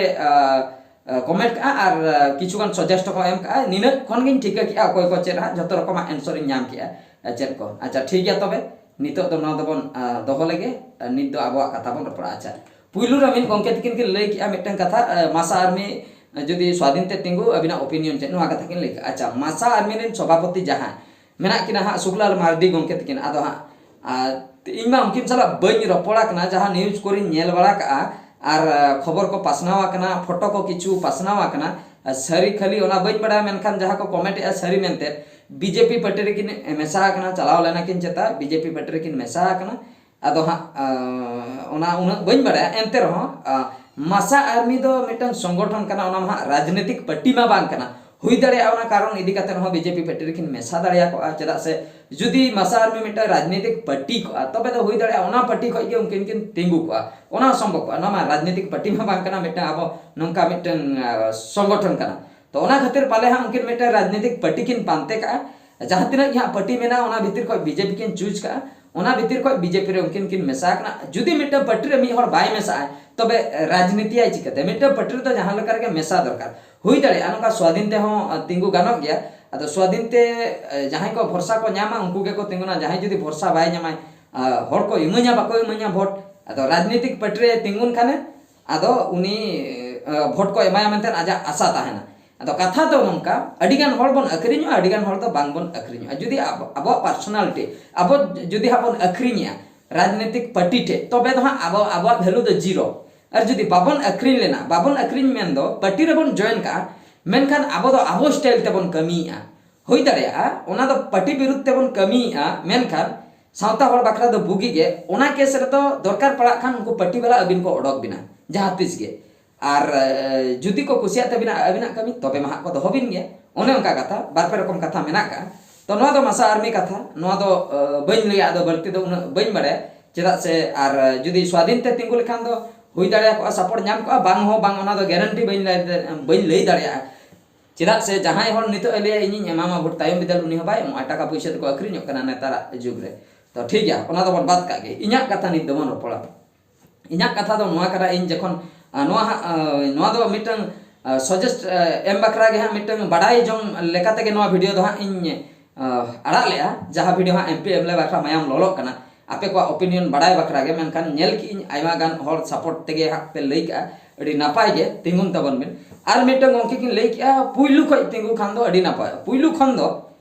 ᱠᱚᱢᱮᱱᱴ ᱠᱟᱜᱼᱟ, ᱟᱨ ᱠᱤᱪᱷᱩᱜᱟᱱ ᱥᱟᱡᱮᱥᱴ ᱦᱚᱸᱠᱚ ᱮᱢ ᱠᱟᱜᱼᱟ᱾ ᱱᱤᱱᱟᱹᱜ ᱠᱷᱚᱱ ᱜᱤᱧ ᱴᱷᱤᱠᱟᱹ ᱠᱮᱜᱼᱟ ᱚᱠᱚᱭ ᱠᱚ ᱪᱮᱫ ᱦᱟᱸᱜ, ᱡᱷᱚᱛᱚ ᱨᱚᱠᱚᱢᱟᱜ ᱮᱱᱥᱚᱨ ᱤᱧ ᱧᱟᱢ ᱠᱮᱜᱼᱟ᱾ ᱪᱮᱫ ᱠᱚ, ᱟᱪᱪᱷᱟ, ᱴᱷᱤᱠ ᱜᱮᱭᱟ ᱛᱚᱵᱮ᱾ ᱱᱤᱛᱚᱜ ᱫᱚ ᱱᱚᱣᱟ ᱫᱚᱵᱚᱱ ᱫᱚᱦᱚ ᱞᱮᱜᱮ᱾ ᱱᱤᱛ ᱫᱚ ᱟᱵᱚᱣᱟᱜ ᱠᱟᱛᱷᱟ ᱵᱚᱱ ᱨᱚᱯᱚᱲᱟ᱾ ᱟᱪᱪᱷᱟ, ᱯᱩᱭᱞᱩ ᱨᱮ ᱢᱤᱫ ᱜᱚᱢᱠᱮ ᱛᱟᱹᱠᱤᱱ ᱠᱤᱱ ᱞᱟᱹᱭ ᱠᱮᱜᱼᱟ ᱢᱤᱫᱴᱟᱝ ᱠᱟᱛᱷᱟ, ᱢᱟᱥᱟ ᱟᱨᱢᱤ ᱡᱩᱫᱤ ᱥᱣᱟᱫᱷᱤᱱ ᱛᱮ ᱛᱤᱸᱜᱩ, ᱟᱹᱵᱤᱱᱟᱜ ᱚᱯᱤᱱᱤᱭᱚᱱ ᱪᱮᱫ, ᱱᱚᱣᱟ ᱠᱟᱛᱷᱟ ᱠᱤᱱ ᱞᱟᱹᱭ ᱠᱮᱜᱼᱟ᱾ ᱟᱪᱪᱷᱟ, ᱢᱟᱥᱟ ᱟᱨᱢᱤ ᱨᱮᱱ ᱥᱚᱵᱷᱟᱯᱚᱛᱤ ᱡᱟᱦᱟᱸ ᱢᱮᱱᱟᱜ ᱠᱤᱱᱟ ᱦᱟᱸᱜ, ᱥᱩᱠᱞᱟᱞ ᱢᱟᱨᱰᱤ ᱜᱚᱢᱠᱮ ᱛᱟᱹᱠᱤᱱ, ᱟᱫᱚ ᱦᱟᱸᱜ ᱟᱨ ᱤᱧ ᱢᱟ ᱩᱱᱠᱤᱱ ᱥᱟᱞᱟᱜ ᱵᱟᱹᱧ ᱨᱚᱯᱚᱲ ᱟᱠᱟᱱᱟ, ᱡᱟᱦᱟᱸ ᱱᱤᱭᱩᱡᱽ ᱠᱚᱨᱮᱧ ᱧᱮᱞ ᱵᱟᱲᱟ ᱠᱟᱜᱼᱟ ᱟᱨ ᱠᱷᱚᱵᱚᱨ ᱠᱚ ᱯᱟᱥᱱᱟᱣ ᱟᱠᱟᱱᱟ, ᱯᱷᱳᱴᱳ ᱠᱚ ᱠᱤᱪᱷᱩ ᱯᱟᱥᱱᱟᱣ ᱟᱠᱟᱱᱟ, ᱥᱟᱹᱨᱤ ᱠᱷᱟᱹᱞᱤ ᱚᱱᱟ ᱵᱟᱹᱧ ᱵᱟᱲᱟᱭᱟ, ᱢᱮᱱᱠᱷᱟᱱ ᱡᱟᱦᱟᱸ ᱠᱚ ᱠᱚᱢᱮᱱᱴ ᱮᱜᱼᱟ ᱥᱟᱹᱨᱤ ᱢᱮᱱᱛᱮ᱾ ᱵᱤᱡᱮᱯᱤ ᱯᱟᱨᱴᱤ ᱨᱮᱠᱤᱱ ᱢᱮᱥᱟ ᱟᱠᱟᱱᱟ, ᱪᱟᱞᱟᱣ ᱞᱮᱱᱟ ᱠᱤᱱ ᱪᱮᱛᱟ ᱵᱤᱡᱮᱯᱤ ᱯᱟᱨᱴᱤ ᱨᱮᱠᱤᱱ ᱢᱮᱥᱟ ᱟᱠᱟᱱᱟ᱾ ᱟᱫᱚ ᱦᱟᱸᱜ ᱚᱱᱟ ᱩᱱᱟᱹᱜ ᱵᱟᱹᱧ ᱵᱟᱲᱟᱭᱟ, ᱮᱱᱛᱮ ᱨᱮᱦᱚᱸ ᱢᱟᱥᱟ ᱟᱨᱢᱤ ᱫᱚ ᱢᱤᱫᱴᱟᱝ ᱥᱚᱝᱜᱚᱴᱷᱚᱱ ᱠᱟᱱᱟ, ᱚᱱᱟ ᱢᱟ ᱦᱟᱸᱜ ᱨᱟᱡᱽᱱᱤᱛᱤᱠ ᱯᱟᱨᱴᱤ ᱢᱟ ᱵᱟᱝ ᱠᱟᱱᱟ᱾ ᱦᱩᱭ ᱫᱟᱲᱮᱭᱟᱜᱼᱟ ᱚᱱᱟ ᱠᱟᱨᱚᱱ ᱤᱫᱤ ᱠᱟᱛᱮ ᱦᱚᱸ ᱵᱤᱡᱮᱯᱤ ᱯᱟᱨᱴᱤ ᱨᱮᱠᱤᱱ ᱢᱮᱥᱟ ᱫᱟᱲᱮᱭᱟᱠᱚᱜᱼᱟ, ᱪᱮᱫᱟᱜ ᱥᱮ ᱡᱩᱫᱤ ᱢᱟᱥᱟ ᱟᱨᱢᱤ ᱢᱤᱫᱴᱟᱝ ᱨᱟᱡᱽᱱᱤᱛᱤᱠ ᱯᱟᱨᱴᱤ ᱠᱚᱜᱼᱟ, ᱛᱚᱵᱮ ᱫᱚ ᱦᱩᱭ ᱫᱟᱲᱮᱭᱟᱜᱼᱟ ᱚᱱᱟ ᱯᱟᱨᱴᱤ ᱠᱷᱚᱱ ᱜᱮ ᱩᱱᱠᱤᱱ ᱠᱤᱱ ᱛᱤᱸᱜᱩ ᱠᱚᱜᱼᱟ, ᱚᱱᱟ ᱦᱚᱸ ᱥᱚᱢᱵᱷᱚᱵ ᱠᱚᱜᱼᱟ᱾ ᱱᱚᱣᱟ ᱢᱟ ᱨᱟᱡᱽᱱᱤᱛᱤᱠ ᱯᱟᱨᱴᱤ ᱢᱟ ᱵᱟᱝ ᱠᱟᱱᱟ, ᱢᱤᱫᱴᱟᱝ ᱟᱵᱚ ᱱᱚᱝᱠᱟ ᱢᱤᱫᱴᱟᱝ ᱥᱚᱝᱜᱚᱴᱷᱚᱱ ᱠᱟᱱᱟ᱾ ᱛᱚ ᱚᱱᱟ ᱠᱷᱟᱹᱛᱤᱨ ᱯᱟᱞᱮ ᱦᱟᱸᱜ ᱩᱱᱠᱤᱱ ᱢᱤᱫᱴᱟᱝ ᱨᱟᱡᱽᱱᱤᱛᱤᱠ ᱯᱟᱨᱴᱤ ᱠᱤᱱ ᱯᱟᱱᱛᱮ ᱠᱟᱜᱼᱟ᱾ ᱡᱟᱦᱟᱸ ᱛᱤᱱᱟᱹᱜ ᱜᱮ ᱦᱟᱸᱜ ᱯᱟᱨᱴᱤ ᱢᱮᱱᱟᱜᱼᱟ, ᱚᱱᱟ ᱵᱷᱤᱛᱤᱨ ᱠᱷᱚᱱ ᱵᱤᱡᱮᱯᱤ ᱠᱤᱱ ᱪᱩᱡᱽ ᱠᱟᱜᱼᱟ, ᱚᱱᱟ ᱵᱷᱤᱛᱤᱨ ᱠᱷᱚᱱ ᱵᱤᱡᱮᱯᱤ ᱨᱮ ᱩᱱᱠᱤᱱ ᱠᱤᱱ ᱢᱮᱥᱟ ᱟᱠᱟᱱᱟ᱾ ᱡᱩᱫᱤ ᱢᱤᱫᱴᱟᱝ ᱯᱟᱨᱴᱤ ᱨᱮ ᱢᱤᱫ ᱦᱚᱲ ᱵᱟᱭ ᱢᱮᱥᱟᱜᱼᱟ, ᱛᱚᱵᱮ ᱨᱟᱡᱽᱱᱤᱛᱤᱭᱟᱭ ᱪᱤᱠᱟᱹᱛᱮ? ᱢᱤᱫᱴᱟᱝ ᱯᱟᱨᱴᱤ ᱨᱮᱫᱚ ᱡᱟᱦᱟᱸ ᱞᱮᱠᱟ ᱨᱮᱜᱮ ᱢᱮᱥᱟ ᱫᱚᱨᱠᱟᱨ᱾ ᱦᱩᱭ ᱫᱟᱲᱮᱭᱟᱜᱼᱟ ᱱᱚᱝᱠᱟ ᱥᱣᱟᱫᱷᱤᱱ ᱛᱮᱦᱚᱸ ᱛᱤᱸᱜᱩ ᱜᱟᱱᱚᱜ ᱜᱮᱭᱟ᱾ ᱟᱫᱚ ᱥᱣᱟᱫᱷᱤᱱ ᱛᱮ ᱡᱟᱦᱟᱸᱭ ᱠᱚ ᱵᱷᱚᱨᱥᱟ ᱠᱚ ᱧᱟᱢᱟ, ᱩᱱᱠᱩ ᱜᱮᱠᱚ ᱛᱤᱸᱜᱩᱱᱟ᱾ ᱡᱟᱦᱟᱸᱭ ᱡᱩᱫᱤ ᱵᱷᱚᱨᱥᱟ ᱵᱟᱭ ᱧᱟᱢᱟ, ᱦᱚᱲ ᱠᱚ ᱤᱢᱟᱹᱧᱟ ᱵᱟᱠᱚ ᱤᱢᱟᱹᱧᱟ ᱵᱷᱳᱴ, ᱟᱫᱚ ᱨᱟᱡᱽᱱᱤᱛᱤᱠ ᱯᱟᱨᱴᱤ ᱨᱮ ᱛᱤᱸᱜᱩᱱ ᱠᱷᱟᱱᱮ ᱟᱫᱚ ᱩᱱᱤ ᱵᱷᱳᱴ ᱠᱚ ᱮᱢᱟᱭᱟ ᱢᱮᱱᱛᱮ ᱟᱡᱟᱜ ᱟᱥᱟ ᱛᱟᱦᱮᱱᱟ᱾ ᱟᱫᱚ ᱠᱟᱛᱷᱟ ᱫᱚ ᱱᱚᱝᱠᱟ, ᱟᱹᱰᱤᱜᱟᱱ ᱦᱚᱲ ᱵᱚᱱ ᱟᱹᱠᱷᱨᱤᱧᱚᱜᱼᱟ, ᱟᱹᱰᱤᱜᱟᱱ ᱦᱚᱲ ᱫᱚ ᱵᱟᱝ ᱵᱚᱱ ᱟᱹᱠᱷᱨᱤᱧᱚᱜᱼᱟ᱾ ᱡᱩᱫᱤ ᱟᱵᱚᱣᱟᱜ ᱯᱟᱨᱥᱚᱱᱟᱞᱤᱴᱤ ᱟᱵᱚ ᱡᱩᱫᱤ ᱦᱟᱸᱜ ᱵᱚᱱ ᱟᱹᱠᱷᱨᱤᱧᱮᱜᱼᱟ ᱨᱟᱡᱽᱱᱤᱛᱤᱠ ᱯᱟᱨᱴᱤ ᱴᱷᱮᱡ, ᱛᱚᱵᱮ ᱫᱚ ᱦᱟᱸᱜ ᱟᱵᱚ ᱟᱵᱚᱣᱟᱜ ᱵᱷᱮᱞᱩ ᱫᱚ ᱡᱤᱨᱳ᱾ ᱟᱨ ᱡᱩᱫᱤ ᱵᱟᱵᱚᱱ ᱟᱹᱠᱷᱨᱤᱧ ᱞᱮᱱᱟ, ᱵᱟᱵᱚᱱ ᱟᱹᱠᱷᱨᱤᱧ ᱢᱮᱱ ᱫᱚ ᱯᱟᱨᱴᱤ ᱨᱮᱵᱚᱱ ᱡᱚᱭᱮᱱ ᱠᱟᱜᱼᱟ, ᱢᱮᱱᱠᱷᱟᱱ ᱟᱵᱚ ᱫᱚ ᱟᱵᱚ ᱥᱴᱟᱭᱤᱞ ᱛᱮᱵᱚᱱ ᱠᱟᱹᱢᱤᱭᱮᱜᱼᱟ᱾ ᱦᱩᱭ ᱫᱟᱲᱮᱭᱟᱜᱼᱟ ᱚᱱᱟ ᱫᱚ ᱯᱟᱨᱴᱤ ᱵᱤᱨᱩᱫᱷ ᱛᱮᱵᱚᱱ ᱠᱟᱹᱢᱤᱭᱮᱜᱼᱟ, ᱢᱮᱱᱠᱷᱟᱱ ᱥᱟᱶᱛᱟ ᱦᱚᱲ ᱵᱟᱠᱷᱨᱟ ᱫᱚ ᱵᱩᱜᱤ ᱜᱮ᱾ ᱚᱱᱟ ᱠᱮᱥ ᱨᱮᱫᱚ ᱫᱚᱨᱠᱟᱨ ᱯᱟᱲᱟᱜ ᱠᱷᱟᱱ ᱩᱱᱠᱩ ᱯᱟᱨᱴᱤ ᱵᱟᱞᱟ ᱟᱹᱵᱤᱱ ᱠᱚ ᱚᱰᱚᱠ ᱵᱤᱱᱟ ᱡᱟᱦᱟᱸ ᱛᱤᱥ ᱜᱮ᱾ ᱟᱨ ᱡᱩᱫᱤ ᱠᱚ ᱠᱩᱥᱤᱭᱟᱜ ᱛᱟᱹᱵᱤᱱᱟ ᱟᱹᱵᱤᱱᱟᱜ ᱠᱟᱹᱢᱤ, ᱛᱚᱵᱮ ᱢᱟ ᱦᱟᱸᱜ ᱠᱚ ᱫᱚᱦᱚ ᱵᱤᱱ ᱜᱮᱭᱟ᱾ ᱚᱱᱮ ᱚᱱᱠᱟ ᱠᱟᱛᱷᱟ, ᱵᱟᱨ ᱯᱮ ᱨᱚᱠᱚᱢ ᱠᱟᱛᱷᱟ ᱢᱮᱱᱟᱜ ᱠᱟᱜᱼᱟ᱾ ᱛᱚ ᱱᱚᱣᱟ ᱫᱚ ᱢᱟᱥᱟ ᱟᱨᱢᱤ ᱠᱟᱛᱷᱟ, ᱱᱚᱣᱟ ᱫᱚ ᱵᱟᱹᱧ ᱞᱟᱹᱭᱟ, ᱟᱫᱚ ᱵᱟᱹᱲᱛᱤ ᱫᱚ ᱩᱱᱟᱹᱜ ᱵᱟᱹᱧ ᱵᱟᱲᱟᱭᱟ᱾ ᱪᱮᱫᱟᱜ ᱥᱮ ᱟᱨ ᱡᱩᱫᱤ ᱥᱣᱟᱫᱷᱤᱱ ᱛᱮ ᱛᱤᱸᱜᱩ ᱞᱮᱠᱷᱟᱱ ᱫᱚ ᱦᱩᱭ ᱫᱟᱲᱮᱭᱟᱜᱼᱟ ᱥᱟᱯᱳᱨᱴ ᱧᱟᱢ ᱠᱚᱜᱼᱟ, ᱵᱟᱝ ᱦᱚᱸ ᱵᱟᱝ, ᱚᱱᱟ ᱫᱚ ᱜᱮᱨᱮᱱᱴᱤ ᱵᱟᱹᱧ ᱞᱟᱹᱭ ᱵᱟᱹᱧ ᱞᱟᱹᱭ ᱫᱟᱲᱮᱭᱟᱜᱼᱟ᱾ ᱪᱮᱫᱟᱜ ᱥᱮ ᱡᱟᱦᱟᱸᱭ ᱦᱚᱲ ᱱᱤᱛᱚᱜ ᱮ ᱞᱟᱹᱭᱟ ᱤᱧᱤᱧ ᱮᱢᱟᱢᱟ ᱵᱷᱳᱴ, ᱛᱟᱭᱚᱢ ᱵᱤᱫᱟᱹᱞ ᱩᱱᱤ ᱦᱚᱸ ᱵᱟᱭ ᱮᱢᱚᱜᱼᱟ᱾ ᱴᱟᱠᱟ ᱯᱩᱭᱥᱟᱹ ᱛᱮᱠᱚ ᱟᱹᱠᱷᱨᱤᱧᱚᱜ ᱠᱟᱱᱟ ᱱᱮᱛᱟᱨᱟᱜ ᱡᱩᱜᱽ ᱨᱮ᱾ ᱛᱚ ᱴᱷᱤᱠ ᱜᱮᱭᱟ, ᱚᱱᱟ ᱫᱚᱵᱚᱱ ᱵᱟᱫ ᱠᱟᱜ ᱜᱮ᱾ ᱤᱧᱟᱹᱜ ᱠᱟᱛᱷᱟ ᱱᱤᱛ ᱫᱚᱵᱚᱱ ᱨᱚᱯᱚᱲᱟ᱾ ᱤᱧᱟᱹᱜ ᱠᱟᱛᱷᱟ ᱫᱚ ᱱᱚᱣᱟ ᱠᱟᱱᱟ, ᱤᱧ ᱡᱚᱠᱷᱚᱱ ᱱᱚᱣᱟ ᱦᱟᱸᱜ ᱱᱚᱣᱟ ᱫᱚ ᱢᱤᱫᱴᱟᱝ ᱥᱟᱡᱮᱥᱴ ᱮᱢ ᱵᱟᱠᱷᱨᱟ ᱜᱮ ᱦᱟᱸᱜ, ᱢᱤᱫᱴᱟᱝ ᱵᱟᱰᱟᱭ ᱡᱚᱝ ᱞᱮᱠᱟ ᱛᱮᱜᱮ ᱱᱚᱣᱟ ᱵᱷᱤᱰᱤᱭᱳ ᱫᱚ ᱦᱟᱸᱜ ᱤᱧ ᱟᱲᱟᱜ ᱞᱮᱫᱼᱟ, ᱡᱟᱦᱟᱸ ᱵᱷᱤᱰᱤᱭᱳ ᱦᱟᱸᱜ ᱮᱢ ᱯᱤ ᱮᱢ ᱮᱞ ᱮ ᱵᱟᱠᱷᱨᱟ ᱢᱟᱭᱟᱢ ᱞᱚᱞᱚᱜ ᱠᱟᱱᱟ, ᱟᱯᱮ ᱠᱚᱣᱟᱜ ᱚᱯᱤᱱᱤᱭᱚᱱ ᱵᱟᱲᱟᱭ ᱵᱟᱠᱷᱨᱟ ᱜᱮ᱾ ᱢᱮᱱᱠᱷᱟᱱ ᱧᱮᱞ ᱠᱮᱜ ᱟᱹᱧ ᱟᱭᱢᱟ ᱜᱟᱱ ᱦᱚᱲ ᱥᱟᱯᱳᱨᱴ ᱛᱮᱜᱮ ᱦᱟᱸᱜ ᱯᱮ ᱞᱟᱹᱭ ᱠᱟᱜᱼᱟ, ᱟᱹᱰᱤ ᱱᱟᱯᱟᱭ ᱜᱮ, ᱛᱤᱸᱜᱩᱱ ᱛᱟᱵᱚᱱ ᱵᱤᱱ᱾ ᱟᱨ ᱢᱤᱫᱴᱟᱝ ᱜᱚᱢᱠᱮ ᱠᱤᱱ ᱞᱟᱹᱭ ᱠᱮᱜᱼᱟ, ᱯᱩᱭᱞᱩ ᱠᱷᱚᱡ ᱛᱤᱸᱜᱩ ᱠᱷᱟᱱ ᱫᱚ ᱟᱹᱰᱤ ᱱᱟᱯᱟᱭ᱾ ᱯᱩᱭᱞᱩ ᱠᱷᱚᱱ ᱫᱚ,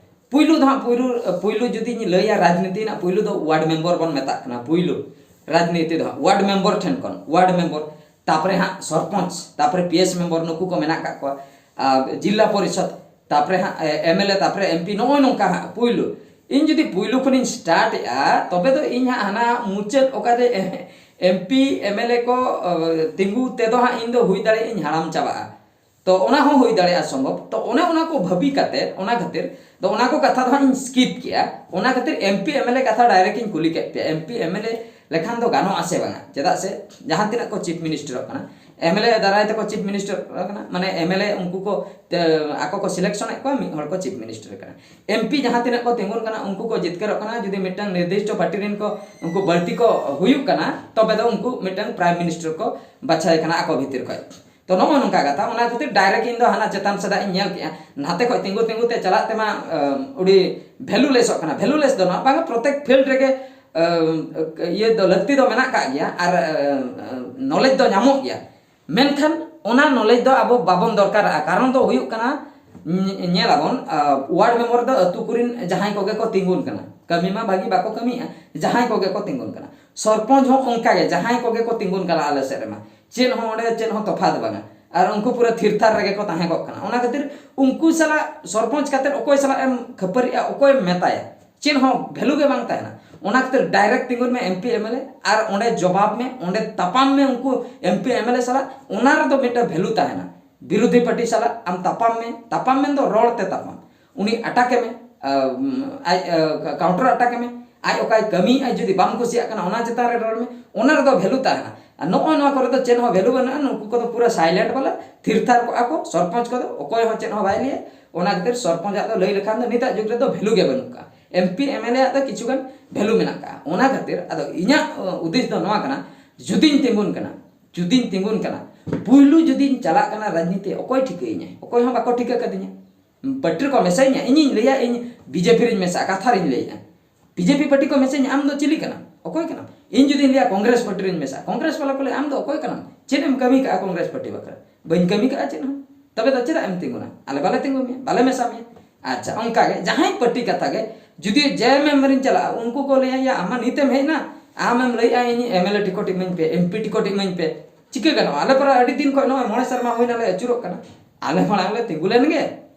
ᱯᱩᱭᱞᱩ ᱫᱚ ᱦᱟᱸᱜ, ᱯᱩᱭᱞᱩ, ᱯᱩᱭᱞᱩ ᱡᱩᱫᱤᱧ ᱞᱟᱹᱭᱟ ᱨᱟᱡᱽᱱᱤᱛᱤ ᱨᱮᱱᱟᱜ, ᱯᱩᱭᱞᱩ ᱫᱚ ᱣᱟᱨᱰ ᱢᱮᱢᱵᱚᱨ ᱵᱚᱱ ᱢᱮᱛᱟᱜ ᱠᱟᱱᱟ᱾ ᱯᱩᱭᱞᱩ ᱨᱟᱡᱽᱱᱤᱛᱤ ᱫᱚ ᱦᱟᱸᱜ ᱣᱟᱨᱰ ᱢᱮᱢᱵᱚᱨ ᱴᱷᱮᱱ ᱠᱷᱚᱱ, ᱣᱟᱨᱰ ᱢᱮᱢᱵᱚᱨ, ᱛᱟᱯᱚᱨᱮ ᱦᱟᱸᱜ ᱥᱚᱨᱯᱚᱧᱪ, ᱛᱟᱯᱚᱨᱮ ᱯᱤ ᱮᱥ ᱢᱮᱢᱵᱚᱨ, ᱱᱩᱠᱩ ᱠᱚ ᱢᱮᱱᱟᱜ ᱠᱟᱜ ᱠᱚᱣᱟ, ᱟᱨ ᱡᱤᱞᱟ ᱯᱚᱨᱤᱥᱚᱫᱽ, ᱛᱟᱯᱚᱨᱮ ᱦᱟᱸᱜ ᱮᱢ ᱮᱞ ᱮ, ᱛᱟᱯᱚᱨᱮ ᱮᱢ ᱯᱤ, ᱱᱚᱜᱼᱚᱭ ᱱᱚᱝᱠᱟ ᱦᱟᱸᱜ ᱯᱩᱭᱞᱩ᱾ ᱤᱧ ᱡᱩᱫᱤ ᱯᱩᱭᱞᱩ ᱠᱷᱚᱱᱤᱧ ᱥᱴᱟᱨᱴ ᱮᱜᱼᱟ, ᱛᱚᱵᱮ ᱫᱚ ᱤᱧ ᱦᱟᱸᱜ ᱦᱟᱱᱟ ᱢᱩᱪᱟᱹᱫ ᱚᱠᱟ ᱡᱮ ᱮᱢ ᱯᱤ ᱮᱢ ᱮᱞ ᱮ ᱠᱚ ᱛᱤᱸᱜᱩ ᱛᱮᱫᱚ ᱦᱟᱸᱜ ᱤᱧ ᱫᱚ ᱦᱩᱭ ᱫᱟᱲᱮᱭᱟᱜᱼᱟ ᱤᱧ ᱦᱟᱲᱟᱢ ᱪᱟᱵᱟᱜᱼᱟ᱾ ᱛᱚ ᱚᱱᱟ ᱦᱚᱸ ᱦᱩᱭ ᱫᱟᱲᱮᱭᱟᱜᱼᱟ ᱥᱚᱢᱵᱷᱚᱵ᱾ ᱛᱚ ᱚᱱᱮ ᱚᱱᱟ ᱠᱚ ᱵᱷᱟᱹᱵᱤ ᱠᱟᱛᱮ, ᱚᱱᱟ ᱠᱷᱟᱹᱛᱤᱨ ᱫᱚ ᱚᱱᱟ ᱠᱚ ᱠᱟᱛᱷᱟ ᱫᱚ ᱦᱟᱸᱜ ᱤᱧ ᱥᱠᱤᱯ ᱠᱮᱜᱼᱟ᱾ ᱚᱱᱟ ᱠᱷᱟᱹᱛᱤᱨ ᱮᱢ ᱯᱤ ᱮᱢ ᱮᱞ ᱮ ᱠᱟᱛᱷᱟ ᱰᱟᱭᱨᱮᱠᱴ ᱤᱧ ᱠᱩᱞᱤ ᱠᱮᱫ ᱯᱮᱭᱟ᱾ ᱮᱢ ᱯᱤ ᱮᱢ ᱮᱞ ᱮ ᱞᱮᱠᱷᱟᱱ ᱫᱚ ᱜᱟᱱᱚᱜᱼᱟ ᱥᱮ ᱵᱟᱝᱟ? ᱪᱮᱫᱟᱜ ᱥᱮ ᱡᱟᱦᱟᱸ ᱛᱤᱱᱟᱹᱜ ᱠᱚ ᱪᱤᱯ ᱢᱤᱱᱤᱥᱴᱟᱨᱚᱜ ᱠᱟᱱᱟ, ᱮᱢ ᱮᱞ ᱮ ᱫᱟᱨᱟᱭ ᱛᱮᱠᱚ ᱪᱤᱯ ᱢᱤᱱᱤᱥᱴᱟᱨ ᱠᱟᱱᱟ, ᱢᱟᱱᱮ ᱮᱢ ᱮᱞ ᱮ ᱩᱱᱠᱩ ᱠᱚ ᱛᱮ, ᱟᱠᱚ ᱠᱚ ᱥᱤᱞᱮᱠᱥᱚᱱᱮᱫ ᱠᱚᱣᱟ, ᱢᱤᱫ ᱦᱚᱲ ᱠᱚ ᱪᱤᱯ ᱢᱤᱱᱤᱥᱴᱟᱨ ᱠᱟᱱᱟ᱾ ᱮᱢ ᱯᱤ ᱡᱟᱦᱟᱸ ᱛᱤᱱᱟᱹᱜ ᱠᱚ ᱛᱤᱸᱜᱩᱱ ᱠᱟᱱᱟ, ᱩᱱᱠᱩ ᱠᱚ ᱡᱤᱛᱠᱟᱹᱨᱚᱜ ᱠᱟᱱᱟ᱾ ᱡᱩᱫᱤ ᱢᱤᱫᱴᱟᱝ ᱱᱤᱨᱫᱤᱥᱴᱚ ᱯᱟᱨᱴᱤ ᱨᱮᱱ ᱠᱚ ᱩᱱᱠᱩ ᱵᱟᱹᱲᱛᱤ ᱠᱚ ᱦᱩᱭᱩᱜ ᱠᱟᱱᱟ, ᱛᱚᱵᱮ ᱫᱚ ᱩᱱᱠᱩ ᱢᱤᱫᱴᱟᱝ ᱯᱨᱟᱭᱤᱢ ᱢᱤᱱᱤᱥᱴᱟᱨ ᱠᱚ ᱵᱟᱪᱷᱟᱭ ᱠᱟᱱᱟ ᱟᱠᱚ ᱵᱷᱤᱛᱤᱨ ᱠᱷᱚᱱ᱾ ᱛᱚ ᱱᱚᱜᱼᱚ ᱱᱚᱝᱠᱟ ᱠᱟᱛᱷᱟ᱾ ᱚᱱᱟ ᱠᱷᱟᱹᱛᱤᱨ ᱰᱟᱭᱨᱮᱠᱴ ᱤᱧ ᱫᱚ ᱦᱟᱱᱟ ᱪᱮᱛᱟᱱ ᱥᱮᱫᱟᱜ ᱤᱧ ᱧᱮᱞ ᱠᱮᱜᱼᱟ᱾ ᱱᱟᱛᱮ ᱠᱷᱚᱡ ᱛᱤᱸᱜᱩ ᱛᱤᱸᱜᱩ ᱛᱮ ᱪᱟᱞᱟᱜ ᱛᱮᱢᱟ ᱟᱹᱰᱤ ᱵᱷᱮᱞᱩᱞᱮᱥᱚᱜ ᱠᱟᱱᱟ᱾ ᱵᱷᱮᱞᱩᱞᱮᱥ ᱫᱚ ᱱᱚᱣᱟ ᱵᱟᱝᱟ, ᱯᱨᱚᱛᱮᱠ ᱯᱷᱤᱞᱰ ᱨᱮᱜᱮ ᱤᱭᱟᱹ ᱫᱚ ᱞᱟᱹᱠᱛᱤ ᱫᱚ ᱢᱮᱱᱟᱜ ᱠᱟᱜ ᱜᱮᱭᱟ ᱟᱨ ᱱᱚᱞᱮᱡᱽ ᱫᱚ ᱧᱟᱢᱚᱜ ᱜᱮᱭᱟ᱾ ᱢᱮᱱᱠᱷᱟᱱ ᱚᱱᱟ ᱱᱚᱞᱮᱡᱽ ᱫᱚ ᱟᱵᱚ ᱵᱟᱵᱚᱱ ᱫᱚᱨᱠᱟᱨᱟᱜᱼᱟ᱾ ᱠᱟᱨᱚᱱ ᱫᱚ ᱦᱩᱭᱩᱜ ᱠᱟᱱᱟ, ᱧᱮᱞᱟᱵᱚᱱ, ᱣᱟᱨᱰ ᱢᱮᱢᱵᱚᱨ ᱫᱚ ᱟᱹᱛᱩ ᱠᱚᱨᱮᱱ ᱡᱟᱦᱟᱸᱭ ᱠᱚᱜᱮ ᱠᱚ ᱛᱤᱸᱜᱩᱱ ᱠᱟᱱᱟ, ᱠᱟᱹᱢᱤ ᱢᱟ ᱵᱷᱟᱹᱜᱤ ᱵᱟᱠᱚ ᱠᱟᱹᱢᱤᱭᱮᱫᱼᱟ, ᱡᱟᱦᱟᱸᱭ ᱠᱚᱜᱮ ᱠᱚ ᱛᱤᱸᱜᱩᱱ ᱠᱟᱱᱟ᱾ ᱥᱚᱨᱯᱚᱧᱪ ᱦᱚᱸ ᱚᱱᱠᱟᱜᱮ, ᱡᱟᱦᱟᱸᱭ ᱠᱚᱜᱮ ᱠᱚ ᱛᱤᱸᱜᱩᱱ ᱠᱟᱱᱟ ᱟᱞᱮ ᱥᱮᱫ ᱨᱮᱢᱟ, ᱪᱮᱫ ᱦᱚᱸ ᱚᱸᱰᱮ ᱪᱮᱫ ᱦᱚᱸ ᱛᱚᱯᱷᱟᱛ ᱵᱟᱝᱟ᱾ ᱟᱨ ᱩᱱᱠᱩ ᱯᱩᱨᱟᱹ ᱛᱷᱤᱨ ᱛᱷᱟᱨ ᱨᱮᱜᱮ ᱠᱚ ᱛᱟᱦᱮᱸ ᱠᱚᱜ ᱠᱟᱱᱟ᱾ ᱚᱱᱟ ᱠᱷᱟᱹᱛᱤᱨ ᱩᱱᱠᱩ ᱥᱟᱞᱟᱜ ᱥᱚᱨᱯᱚᱧᱪ ᱠᱟᱛᱮᱫ ᱚᱠᱚᱭ ᱥᱟᱞᱟᱜ ᱮᱢ ᱠᱷᱟᱹᱯᱟᱹᱨᱤᱜᱼᱟ, ᱚᱠᱚᱭᱮᱢ ᱢᱮᱛᱟᱭᱟ? ᱪᱮᱫ ᱦᱚᱸ ᱵᱷᱮᱞᱩ ᱜᱮ ᱵᱟᱝ ᱛᱟᱦᱮᱱᱟ᱾ ᱚᱱᱟ ᱠᱷᱟᱹᱛᱤᱨ ᱰᱟᱭᱨᱮᱠᱴ ᱛᱤᱸᱜᱩᱱ ᱢᱮ ᱮᱢ ᱯᱤ ᱮᱢ ᱮᱞ ᱮ, ᱟᱨ ᱚᱸᱰᱮ ᱡᱚᱵᱟᱵ ᱢᱮ, ᱚᱸᱰᱮ ᱛᱟᱯᱟᱢ ᱢᱮ ᱩᱱᱠᱩ ᱮᱢ ᱯᱤ ᱮᱢ ᱮᱞ ᱮ ᱥᱟᱞᱟᱜ᱾ ᱚᱱᱟ ᱨᱮᱫᱚ ᱢᱤᱫᱴᱟᱝ ᱵᱷᱮᱞᱩ ᱛᱟᱦᱮᱱᱟ᱾ ᱵᱤᱨᱳᱫᱷᱤ ᱯᱟᱨᱴᱤ ᱥᱟᱞᱟᱜ ᱟᱢ ᱛᱟᱯᱟᱢ ᱢᱮ, ᱛᱟᱯᱟᱢ ᱢᱮᱱ ᱫᱚ ᱨᱚᱲ ᱛᱮ ᱛᱟᱯᱟᱢ᱾ ᱩᱱᱤ ᱟᱴᱟᱠᱮ ᱢᱮ, ᱟᱡ ᱠᱟᱣᱩᱱᱴᱟᱨ ᱟᱴᱟᱠᱮ ᱢᱮ᱾ ᱟᱡ ᱚᱠᱟᱭ ᱠᱟᱹᱢᱤᱭᱮᱫᱼᱟ, ᱡᱩᱫᱤ ᱵᱟᱢ ᱠᱩᱥᱤᱭᱟᱜ ᱠᱟᱱᱟ, ᱚᱱᱟ ᱪᱮᱛᱟᱱ ᱨᱮ ᱨᱚᱲ ᱢᱮ᱾ ᱚᱱᱟ ᱨᱮᱫᱚ ᱵᱷᱮᱞᱩ ᱛᱟᱦᱮᱱᱟ᱾ ᱟᱨ ᱱᱚᱜᱼᱚᱭ ᱱᱚᱣᱟ ᱠᱚᱨᱮ ᱫᱚ ᱪᱮᱫ ᱦᱚᱸ ᱵᱷᱮᱞᱩ ᱵᱟᱹᱱᱩᱜᱼᱟ᱾ ᱱᱩᱠᱩ ᱠᱚᱫᱚ ᱯᱩᱨᱟᱹ ᱥᱟᱭᱞᱮᱱᱴ ᱵᱚᱞᱮ, ᱛᱷᱤᱨ ᱛᱷᱟᱨ ᱠᱚᱜᱼᱟ ᱠᱚ᱾ ᱥᱚᱨᱯᱚᱧᱪ ᱠᱚᱫᱚ ᱚᱠᱚᱭ ᱦᱚᱸ ᱪᱮᱫ ᱦᱚᱸ ᱵᱟᱭ ᱞᱟᱹᱭᱟ᱾ ᱚᱱᱟ ᱠᱷᱟᱹᱛᱤᱨ ᱥᱚᱨᱯᱚᱧᱪ ᱟᱜ ᱫᱚ ᱞᱟᱹᱭ ᱞᱮᱠᱷᱟᱱ ᱫᱚ ᱱᱤᱛᱟᱜ ᱡᱩᱜᱽ ᱨᱮᱫᱚ ᱵᱷᱮᱞᱩ ᱜᱮ ᱵᱟᱹᱱᱩᱜ ᱠᱟᱜᱼᱟ᱾ ᱮᱢ ᱯᱤ ᱮᱢ ᱮᱞ ᱮ ᱟᱜ ᱫᱚ ᱠᱤᱪᱷᱩ ᱜᱟᱱ ᱵᱷᱮᱞᱩ ᱢᱮᱱᱟᱜ ᱠᱟᱜᱼᱟ᱾ ᱚᱱᱟ ᱠᱷᱟᱹᱛᱤᱨ ᱟᱫᱚ ᱤᱧᱟᱹᱜ ᱩᱫᱤᱥ ᱫᱚ ᱱᱚᱣᱟ ᱠᱟᱱᱟ, ᱡᱩᱫᱤᱧ ᱛᱤᱸᱜᱩᱱ ᱠᱟᱱᱟ, ᱡᱩᱫᱤᱧ ᱛᱤᱸᱜᱩᱱ ᱠᱟᱱᱟ, ᱯᱩᱭᱞᱩ ᱡᱩᱫᱤᱧ ᱪᱟᱞᱟᱜ ᱠᱟᱱᱟ ᱨᱟᱡᱽᱱᱤᱛᱤ, ᱚᱠᱚᱭ ᱴᱷᱤᱠᱟᱹᱭᱤᱧᱟᱭ? ᱚᱠᱚᱭ ᱦᱚᱸ ᱵᱟᱠᱚ ᱴᱷᱤᱠᱟᱹ ᱠᱟᱫᱤᱧᱟ᱾ ᱯᱟᱹᱴᱤ ᱨᱮᱠᱚ ᱢᱮᱥᱟᱭᱤᱧᱟ, ᱤᱧᱤᱧ ᱞᱟᱹᱭᱟ ᱤᱧ ᱵᱤᱡᱮᱯᱤ ᱨᱤᱧ ᱢᱮᱥᱟᱜᱼᱟ, ᱠᱟᱛᱷᱟ ᱨᱤᱧ ᱞᱟᱹᱭᱮᱫᱼᱟ᱾ ᱵᱤᱡᱮᱯᱤ ᱯᱟᱹᱴᱤ ᱠᱚ ᱢᱮᱥᱟᱭᱤᱧᱟ, ᱟᱢ ᱫᱚ ᱪᱤᱞᱤ ᱠᱟᱱᱟᱢ, ᱚᱠᱚᱭ ᱠᱟᱱᱟᱢ? ᱤᱧ ᱡᱩᱫᱤᱧ ᱞᱟᱹᱭᱟ ᱠᱚᱝᱜᱨᱮᱥ ᱯᱟᱹᱴᱤ ᱨᱤᱧ ᱢᱮᱥᱟᱜᱼᱟ, ᱠᱚᱝᱜᱨᱮᱥ ᱵᱟᱞᱟ ᱠᱚ ᱞᱟᱹᱭᱟ, ᱟᱢ ᱫᱚ ᱚᱠᱚᱭ ᱠᱟᱱᱟᱢ? ᱪᱮᱫ ᱮᱢ ᱠᱟᱹᱢᱤ ᱠᱟᱜᱼᱟ ᱠᱚᱝᱜᱨᱮᱥ ᱯᱟᱹᱴᱤ ᱵᱟᱠᱷᱨᱟ? ᱵᱟᱹᱧ ᱠᱟᱹᱢᱤ ᱠᱟᱜᱼᱟ ᱪᱮᱫ ᱦᱚᱸ᱾ ᱛᱚᱵᱮ ᱫᱚ ᱪᱮᱫᱟᱜ ᱮᱢ ᱛᱤᱸᱜᱩᱱᱟ? ᱟᱞᱮ ᱵᱟᱞᱮ ᱛᱤᱸᱜᱩ ᱢᱮᱭᱟ, ᱵᱟᱞᱮ ᱢᱮᱥᱟ ᱢᱮᱭᱟ᱾ ᱟᱪᱪᱷᱟ, ᱚᱱᱠᱟ ᱜᱮ ᱡᱟᱦᱟᱸᱭ ᱯᱟᱹᱴᱤ ᱠᱟᱛᱷᱟ ᱜᱮ, ᱡᱩᱫᱤ ᱡᱮ ᱮᱢ ᱮᱢ ᱨᱤᱧ ᱪᱟᱞᱟᱜᱼᱟ, ᱩᱱᱠᱩ ᱠᱚ ᱞᱟᱹᱭᱟ, "ᱭᱟ, ᱟᱢ ᱢᱟ ᱱᱤᱛ ᱮᱢ ᱦᱮᱡ ᱮᱱᱟ, ᱟᱢ ᱮᱢ ᱞᱟᱹᱭᱮᱜᱼᱟ ᱤᱧ ᱮᱢ ᱮᱞ ᱮ ᱴᱤᱠᱤᱴ ᱤᱢᱟᱹᱧ ᱯᱮ, ᱮᱢ ᱯᱤ ᱴᱤᱠᱤᱴ ᱤᱢᱟᱹᱧ ᱯᱮ?" ᱪᱤᱠᱟᱹ ᱜᱟᱱᱚᱜᱼᱟ? ᱟᱞᱮ ᱯᱟᱨᱟ ᱟᱹᱰᱤ ᱫᱤᱱ ᱠᱷᱚᱱ ᱱᱚᱜᱼᱚᱭ ᱢᱚᱬᱮ ᱥᱮᱨᱢᱟ ᱦᱩᱭᱱᱟ ᱞᱮ ᱟᱹᱪᱩᱨᱚᱜ ᱠᱟᱱᱟ, ᱟᱞᱮ ᱢᱟᱲᱟᱝ ᱞᱮ ᱛᱤᱸᱜᱩ ᱞᱮᱱ ᱜᱮ᱾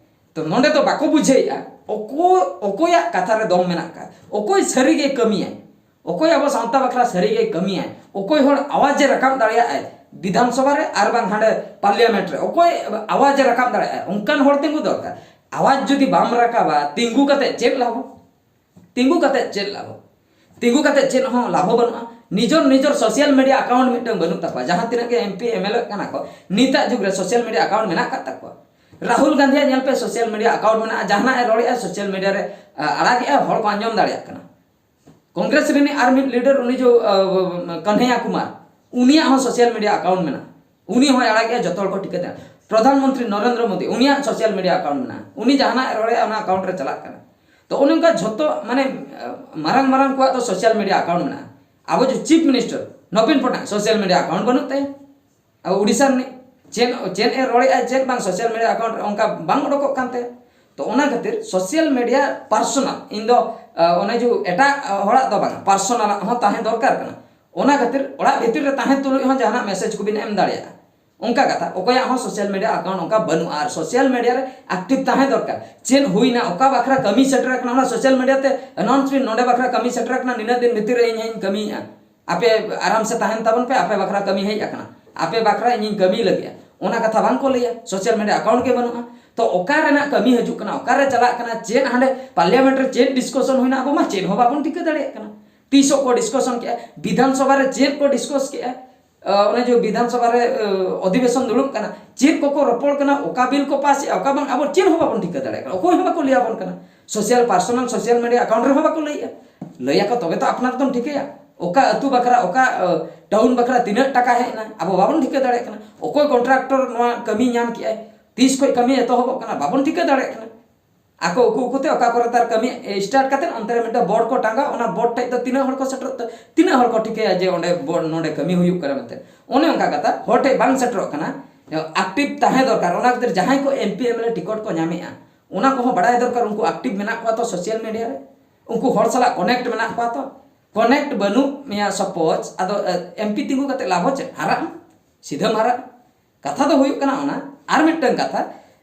ᱛᱚ ᱱᱚᱸᱰᱮ ᱫᱚ ᱵᱟᱠᱚ ᱵᱩᱡᱷᱟᱹᱣᱮᱫᱼᱟ, ᱚᱠᱚᱭ, ᱚᱠᱚᱭᱟᱜ ᱠᱟᱛᱷᱟ ᱨᱮ ᱫᱚᱢ ᱢᱮᱱᱟᱜ ᱠᱟᱜ, ᱚᱠᱚᱭ ᱥᱟᱹᱨᱤ ᱜᱮ ᱠᱟᱹᱢᱤᱭᱟᱭ, ᱚᱠᱚᱭ ᱟᱵᱚ ᱥᱟᱶᱛᱟ ᱵᱟᱠᱷᱨᱟ ᱥᱟᱹᱨᱤ ᱜᱮ ᱠᱟᱹᱢᱤᱭᱟᱭ, ᱚᱠᱚᱭ ᱦᱚᱲ ᱟᱣᱟᱡᱽ ᱮ ᱨᱟᱠᱟᱵ ᱫᱟᱲᱮᱭᱟᱜᱼᱟᱭ ᱵᱤᱫᱷᱟᱱ ᱥᱚᱵᱷᱟ ᱨᱮ ᱟᱨ ᱵᱟᱝ ᱦᱟᱸᱰᱮ ᱯᱟᱨᱞᱤᱭᱟᱢᱮᱱᱴ ᱨᱮ, ᱚᱠᱚᱭ ᱟᱣᱟᱡᱽ ᱮ ᱨᱟᱠᱟᱵ ᱫᱟᱲᱮᱭᱟᱜᱼᱟᱭ, ᱚᱱᱠᱟᱱ ᱦᱚᱲ ᱛᱤᱸᱜᱩ ᱫᱚᱨᱠᱟᱨ᱾ ᱟᱣᱟᱡᱽ ᱡᱩᱫᱤ ᱵᱟᱢ ᱨᱟᱠᱟᱵᱟ, ᱛᱤᱸᱜᱩ ᱠᱟᱛᱮ ᱪᱮᱫ ᱞᱟᱵᱷ? ᱛᱤᱸᱜᱩ ᱠᱟᱛᱮ ᱪᱮᱫ ᱞᱟᱵᱷ? ᱛᱤᱸᱜᱩ ᱠᱟᱛᱮ ᱪᱮᱫ ᱦᱚᱸ ᱞᱟᱵᱷ ᱵᱟᱹᱱᱩᱜᱼᱟ᱾ ᱱᱤᱡᱚᱨ, ᱱᱤᱡᱚᱨ ᱥᱳᱥᱟᱞ ᱢᱤᱰᱤᱭᱟ ᱟᱠᱟᱣᱩᱱᱴ ᱢᱤᱫᱴᱟᱝ ᱵᱟᱹᱱᱩᱜ ᱛᱟᱠᱚᱣᱟ᱾ ᱡᱟᱦᱟᱸ ᱛᱤᱱᱟᱹᱜ ᱜᱮ ᱮᱢ ᱯᱤ, ᱮᱢ ᱮᱞ ᱮ ᱠᱟᱱᱟ ᱠᱚ, ᱱᱤᱛᱟᱜ ᱡᱩᱜᱽ ᱨᱮ ᱥᱳᱥᱟᱞ ᱢᱤᱰᱤᱭᱟ ᱟᱠᱟᱣᱩᱱᱴ ᱢᱮᱱᱟᱜ ᱟᱠᱟᱫ ᱛᱟᱠᱚᱣᱟ᱾ ᱨᱟᱦᱩᱞ ᱜᱟᱱᱫᱷᱤᱭᱟᱜ ᱧᱮᱞ ᱯᱮ, ᱥᱳᱥᱟᱞ ᱢᱤᱰᱤᱭᱟ ᱟᱠᱟᱣᱩᱱᱴ ᱢᱮᱱᱟᱜᱼᱟ, ᱡᱟᱦᱟᱱᱟᱜ ᱮ ᱨᱚᱲᱮᱜᱼᱟ, ᱥᱳᱥᱟᱞ ᱢᱤᱰᱤᱭᱟ ᱨᱮ, ᱟ, ᱟᱲᱟᱜᱮᱜᱼᱟ, ᱦᱚᱲ ᱠᱚ ᱟᱸᱡᱚᱢ ᱫᱟᱲᱮᱭᱟᱜ ᱠᱟᱱᱟ᱾ ᱠᱚᱝᱜᱨᱮᱥ ᱨᱤᱱᱤᱡ ᱟᱨ ᱢᱤᱫ ᱞᱤᱰᱟᱨ, ᱩᱱᱤ ᱡᱚ, ᱟ, ᱠᱟᱱᱦᱮᱭᱟ ᱠᱩᱢᱟᱨ, ᱩᱱᱤᱭᱟᱜ ᱦᱚᱸ ᱥᱳᱥᱟᱞ ᱢᱤᱰᱤᱭᱟ ᱟᱠᱟᱣᱩᱱᱴ ᱢᱮᱱᱟᱜᱼᱟ, ᱩᱱᱤ ᱦᱚᱸᱭ ᱟᱲᱟᱜᱮᱜᱼᱟ, ᱡᱚᱛᱚ ᱦᱚᱲ ᱠᱚ ᱴᱷᱤᱠᱟᱹ ᱫᱟᱲᱮᱭᱟᱜᱼᱟ᱾ ᱯᱨᱚᱫᱷᱟᱱ ᱢᱚᱱᱛᱨᱤ ᱱᱚᱨᱮᱱᱫᱨᱚ ᱢᱳᱫᱤ, ᱩᱱᱤᱭᱟᱜ ᱥᱳᱥᱟᱞ ᱢᱤᱰᱤᱭᱟ ᱟᱠᱟᱣᱩᱱᱴ ᱢᱮᱱᱟᱜᱼᱟ, ᱩᱱᱤ ᱡᱟᱦᱟᱱᱟᱜ ᱮ ᱨᱚᱲᱮᱜᱼᱟ, ᱚᱱᱟ ᱟᱠᱟᱣᱩᱱᱴ ᱨᱮ ᱪᱟᱞᱟᱜ ᱠᱟᱱᱟ᱾ ᱛᱚ ᱚᱱᱮ ᱚᱱᱠᱟ ᱡᱷᱚᱛᱚ, ᱢᱟᱱᱮ, ᱢᱟᱨᱟᱝ ᱢᱟᱨᱟᱝ ᱠᱚᱣᱟᱜ ᱫᱚ ᱥᱳᱥᱟᱞ ᱢᱤᱰᱤᱭᱟ ᱟᱠᱟᱣᱩᱱᱴ ᱢᱮᱱᱟᱜᱼᱟ᱾ ᱟᱵᱚ ᱡᱮ ᱪᱤᱯ ᱢᱤᱱᱤᱥᱴᱟᱨ ᱱᱚᱵᱤᱱ ᱯᱚᱴᱱᱟᱭᱮᱠ, ᱥᱳᱥᱟᱞ ᱢᱤᱰᱤᱭᱟ ᱟᱠᱟᱣᱩᱱᱴ ᱵᱟᱹᱱᱩᱜ ᱛᱟᱭᱟ᱾ ᱟᱵᱚ ᱩᱰᱤᱥᱟ ᱨᱤᱱᱤᱡ ᱪᱮᱫ, ᱪᱮᱫ ᱮ ᱨᱚᱲᱮᱜᱼᱟ, ᱪᱮᱫ ᱵᱟᱝ ᱥᱳᱥᱟᱞ ᱢᱤᱰᱤᱭᱟ ᱟᱠᱟᱣᱩᱱᱴ ᱨᱮ ᱚᱱᱠᱟ ᱵᱟᱝ ᱚᱰᱚᱠᱚᱜ ᱠᱟᱱ ᱛᱟᱭᱟ᱾ ᱛᱚ ᱚᱱᱟ ᱠᱷᱟᱹᱛᱤᱨ ᱥᱳᱥᱟᱞ ᱢᱤᱰᱤᱭᱟ ᱯᱟᱨᱥᱚᱱᱟᱞ, ᱤᱧ ᱫᱚ, ᱟ, ᱚᱱᱮ ᱡᱮ ᱮᱴᱟᱜ, ᱟ, ᱦᱚᱲᱟᱜ ᱫᱚ ᱵᱟᱝᱟ, ᱯᱟᱨᱥᱚᱱᱟᱞᱟᱜ ᱦᱚᱸ ᱛᱟᱦᱮᱸ ᱫᱚᱨᱠᱟᱨ ᱠᱟᱱᱟ᱾ ᱚᱱᱟ ᱠᱷᱟᱹᱛᱤᱨ ᱚᱲᱟᱜ ᱵᱷᱤᱛᱤᱨ ᱨᱮ ᱛᱟᱦᱮᱸ ᱛᱩᱞᱩᱡ ᱦᱚᱸ ᱡᱟᱦᱟᱱᱟᱜ ᱢᱮᱥᱮᱡᱽ ᱠᱚᱵᱤᱱ ᱮᱢ ᱫᱟᱲᱮᱭᱟᱜᱼᱟ᱾ ᱚᱱᱠᱟ ᱠᱟᱛᱷᱟ, ᱚᱠᱚᱭᱟᱜ ᱦᱚᱸ ᱥᱳᱥᱟᱞ ᱢᱤᱰᱤᱭᱟ ᱟᱠᱟᱣᱩᱱᱴ ᱚᱱᱠᱟ ᱵᱟᱹᱱᱩᱜᱼᱟ᱾ ᱟᱨ ᱥᱳᱥᱟᱞ ᱢᱤᱰᱤᱭᱟ ᱨᱮ ᱮᱠᱴᱤᱵᱷ ᱛᱟᱦᱮᱸ ᱫᱚᱨᱠᱟᱨ᱾ ᱪᱮᱫ ᱦᱩᱭᱱᱟ, ᱚᱠᱟ ᱵᱟᱠᱷᱨᱟ ᱠᱟᱹᱢᱤ ᱥᱮᱴᱮᱨ ᱟᱠᱟᱱᱟ, ᱚᱱᱟ ᱥᱳᱥᱟᱞ ᱢᱤᱰᱤᱭᱟ ᱛᱮ ᱟᱱᱟᱣᱩᱱᱥ ᱵᱤᱱ, ᱱᱚᱰᱮ ᱵᱟᱠᱷᱨᱟ ᱠᱟᱹᱢᱤ ᱥᱮᱴᱮᱨ ᱟᱠᱟᱱᱟ, ᱱᱤᱱᱟᱹᱜ ᱫᱤᱱ ᱵᱷᱤᱛᱤᱨ ᱨᱮ ᱤᱧ ᱦᱚᱸᱧ ᱠᱟᱹᱢᱤᱭᱮᱫᱼᱟ, ᱟᱯᱮ ᱟᱨᱟᱢ ᱥᱮ ᱛᱟᱦᱮᱱ ᱛᱟᱵᱚᱱ ᱯᱮ, ᱟᱯᱮ ᱵᱟᱠᱷᱨᱟ ᱠᱟᱹᱢᱤ ᱦᱮᱡ ᱟᱠᱟᱱᱟ, ᱟᱯᱮ ᱵᱟᱠᱷᱨᱟ ᱤᱧᱤᱧ ᱠᱟᱹᱢᱤ ᱞᱟᱹᱜᱤᱫᱼᱟ, ᱚᱱᱟ ᱠᱟᱛᱷᱟ ᱵᱟᱝ ᱠᱚ ᱞᱟᱹᱭᱟ᱾ ᱥᱳᱥᱟᱞ ᱢᱤᱰᱤᱭᱟ ᱟᱠᱟᱣᱩᱱᱴ ᱜᱮ ᱵᱟᱹᱱᱩᱜᱼᱟ᱾ ᱛᱚ ᱚᱠᱟ ᱨᱮᱱᱟᱜ ᱠᱟᱹᱢᱤ ᱦᱤᱡᱩᱜ ᱠᱟᱱᱟ, ᱚᱠᱟᱨᱮ ᱪᱟᱞᱟᱜ ᱠᱟᱱᱟ, ᱪᱮᱫ ᱦᱟᱸᱰᱮ ᱯᱟᱨᱞᱤᱭᱟᱢᱮᱱᱴ ᱨᱮ ᱪᱮᱫ ᱰᱤᱥᱠᱟᱥᱚᱱ ᱦᱩᱭᱱᱟ, ᱟᱵᱚ ᱢᱟ ᱪᱮᱫ ᱦᱚᱸ ᱵᱟᱵᱚᱱ ᱴᱷᱤᱠᱟᱹ ᱫᱟᱲᱮᱭᱟᱜ ᱠᱟᱱᱟ᱾ ᱛᱤᱥᱚᱜ ᱠᱚ ᱰᱤᱥᱠᱟᱥᱚᱱ ᱠᱮᱜᱼᱟ, ᱵᱤᱫᱷᱟᱱ ᱥᱚᱵᱷᱟ ᱨᱮ ᱪᱮᱫ ᱠᱚ ᱰᱤᱥᱠᱟᱥ ᱠᱮᱜᱼᱟ, ᱟ, ᱚᱱᱮ ᱡᱮ ᱵᱤᱫᱷᱟᱱ ᱥᱚᱵᱷᱟ ᱨᱮ, ᱟ, ᱚᱫᱷᱤᱵᱮᱥᱚᱱ ᱫᱩᱲᱩᱵ ᱠᱟᱱᱟ, ᱪᱮᱫ ᱠᱚᱠᱚ ᱨᱚᱯᱚᱲ ᱠᱟᱱᱟ, ᱚᱠᱟ ᱵᱤᱞ ᱠᱚ ᱯᱟᱥ ᱮᱜᱼᱟ, ᱚᱠᱟ ᱵᱟᱝ, ᱟᱵᱚ ᱪᱮᱫ ᱦᱚᱸ ᱵᱟᱵᱚᱱ ᱴᱷᱤᱠᱟᱹ ᱫᱟᱲᱮᱭᱟᱜ ᱠᱟᱱᱟ᱾ ᱚᱠᱚᱭ ᱦᱚᱸ ᱵᱟᱠᱚ ᱞᱟᱹᱭ ᱟᱵᱚᱱ ᱠᱟᱱᱟ᱾ Social, personal social media account ᱨᱮᱦᱚᱸ ᱵᱟᱠᱚ ᱞᱟᱹᱭᱮᱜᱼᱟ᱾ ᱞᱟᱹᱭᱟᱠᱚ ᱛᱚᱵᱮ ᱛᱚ ᱟᱯᱱᱟᱨ ᱫᱚᱢ ᱴᱷᱤᱠᱟᱹᱭᱟ, ᱚᱠᱟ ᱟᱹᱛᱩ ᱵᱟᱠᱷᱨᱟ, ᱚᱠᱟ, ᱟ, ᱴᱟᱣᱩᱱ ᱵᱟᱠᱷᱨᱟ ᱛᱤᱱᱟᱹᱜ ᱴᱟᱠᱟ ᱦᱮᱡ ᱮᱱᱟ, ᱟᱵᱚ ᱵᱟᱵᱚᱱ ᱴᱷᱤᱠᱟᱹ ᱫᱟᱲᱮᱭᱟᱜ ᱠᱟᱱᱟ᱾ ᱚᱠᱚᱭ ᱠᱚᱱᱴᱨᱟᱠᱴᱚᱨ ᱱᱚᱣᱟ ᱠᱟᱹᱢᱤ ᱧᱟᱢ ᱠᱮᱜᱼᱟᱭ, ᱛᱤᱥ ᱠᱷᱚᱱ ᱠᱟᱹᱢᱤ ᱮᱛᱚᱦᱚᱵᱚᱜ ᱠᱟᱱᱟ ᱵᱟᱵᱚᱱ ᱴᱷᱤᱠᱟᱹ ᱫᱟᱲᱮᱭᱟᱜ ᱠᱟᱱᱟ᱾ ᱟᱠᱚ ᱩᱠᱩ ᱩᱠᱩᱛᱮ ᱚᱠᱟ ᱠᱚᱨᱮ ᱛᱟᱨ ᱠᱟᱹᱢᱤ ᱥᱴᱟᱨᱴ ᱠᱟᱛᱮ ᱚᱱᱛᱮ ᱨᱮ ᱢᱤᱫᱴᱟᱝ ᱵᱳᱨᱰ ᱠᱚ ᱴᱟᱸᱜᱟᱣ, ᱚᱱᱟ ᱵᱳᱨᱰ ᱴᱷᱮᱡ ᱫᱚ ᱛᱤᱱᱟᱹᱜ ᱦᱚᱲ ᱠᱚ ᱥᱮᱴᱮᱨᱚᱜ ᱛᱮ ᱛᱤᱱᱟᱹᱜ ᱦᱚᱲ ᱠᱚ ᱴᱷᱤᱠᱟᱹᱭᱟ ᱡᱮ ᱚᱸᱰᱮ ᱵᱳᱨᱰ ᱱᱚᱰᱮ ᱠᱟᱹᱢᱤ ᱦᱩᱭᱩᱜ ᱠᱟᱱᱟ ᱢᱮᱱᱛᱮ᱾ ᱚᱱᱮ ᱚᱱᱠᱟ ᱠᱟᱛᱷᱟ ᱦᱚᱲ ᱴᱷᱮᱡ ᱵᱟᱝ ᱥᱮᱴᱮᱨᱚᱜ ᱠᱟᱱᱟ᱾ ᱮᱠᱴᱤᱵᱷ ᱛᱟᱦᱮᱸ ᱫᱚᱨᱠᱟᱨ᱾ ᱚᱱᱟ ᱠᱷᱟᱹᱛᱤᱨ ᱡᱟᱦᱟᱸᱭ ᱠᱚ ᱮᱢ ᱯᱤ ᱮᱢ ᱮᱞ ᱮ ᱴᱤᱠᱤᱴ ᱠᱚ ᱧᱟᱢᱮᱜᱼᱟ, ᱚᱱᱟ ᱠᱚᱦᱚᱸ ᱵᱟᱲᱟᱭ ᱫᱚᱨᱠᱟᱨ᱾ ᱩᱱᱠᱩ ᱮᱠᱴᱤᱵᱷ ᱢᱮᱱᱟᱜ ᱠᱚᱣᱟ ᱛᱚ ᱥᱳᱥᱟᱞ ᱢᱤᱰᱤᱭᱟ ᱨᱮ, ᱩᱱᱠᱩ ᱦᱚᱲ ᱥᱟᱞᱟᱜ ᱠᱚᱱᱮᱠᱴ ᱢᱮᱱᱟᱜ ᱠᱚᱣᱟ ᱛᱚ᱾ ᱠᱚᱱᱮᱠᱴ ᱵᱟᱹᱱᱩᱜ ᱢᱮᱭᱟ ᱥᱟᱯᱳᱡᱽ, ᱟᱫᱚ ᱮᱢ ᱯᱤ ᱛᱤᱸᱜᱩ ᱠᱟᱛᱮ ᱞᱟᱵᱷ ᱦᱚᱸ ᱪᱮᱫ? ᱦᱟᱨᱟᱜ ᱟᱢ, ᱥᱤᱫᱷᱟᱹᱢ ᱦᱟᱨᱟᱜᱼᱟ᱾ ᱠᱟᱛᱷᱟ ᱫᱚ ᱦᱩᱭᱩᱜ ᱠᱟᱱᱟ ᱚᱱᱟ᱾ ᱟᱨ ᱢᱤᱫᱴᱟᱝ ᱠᱟᱛᱷᱟ,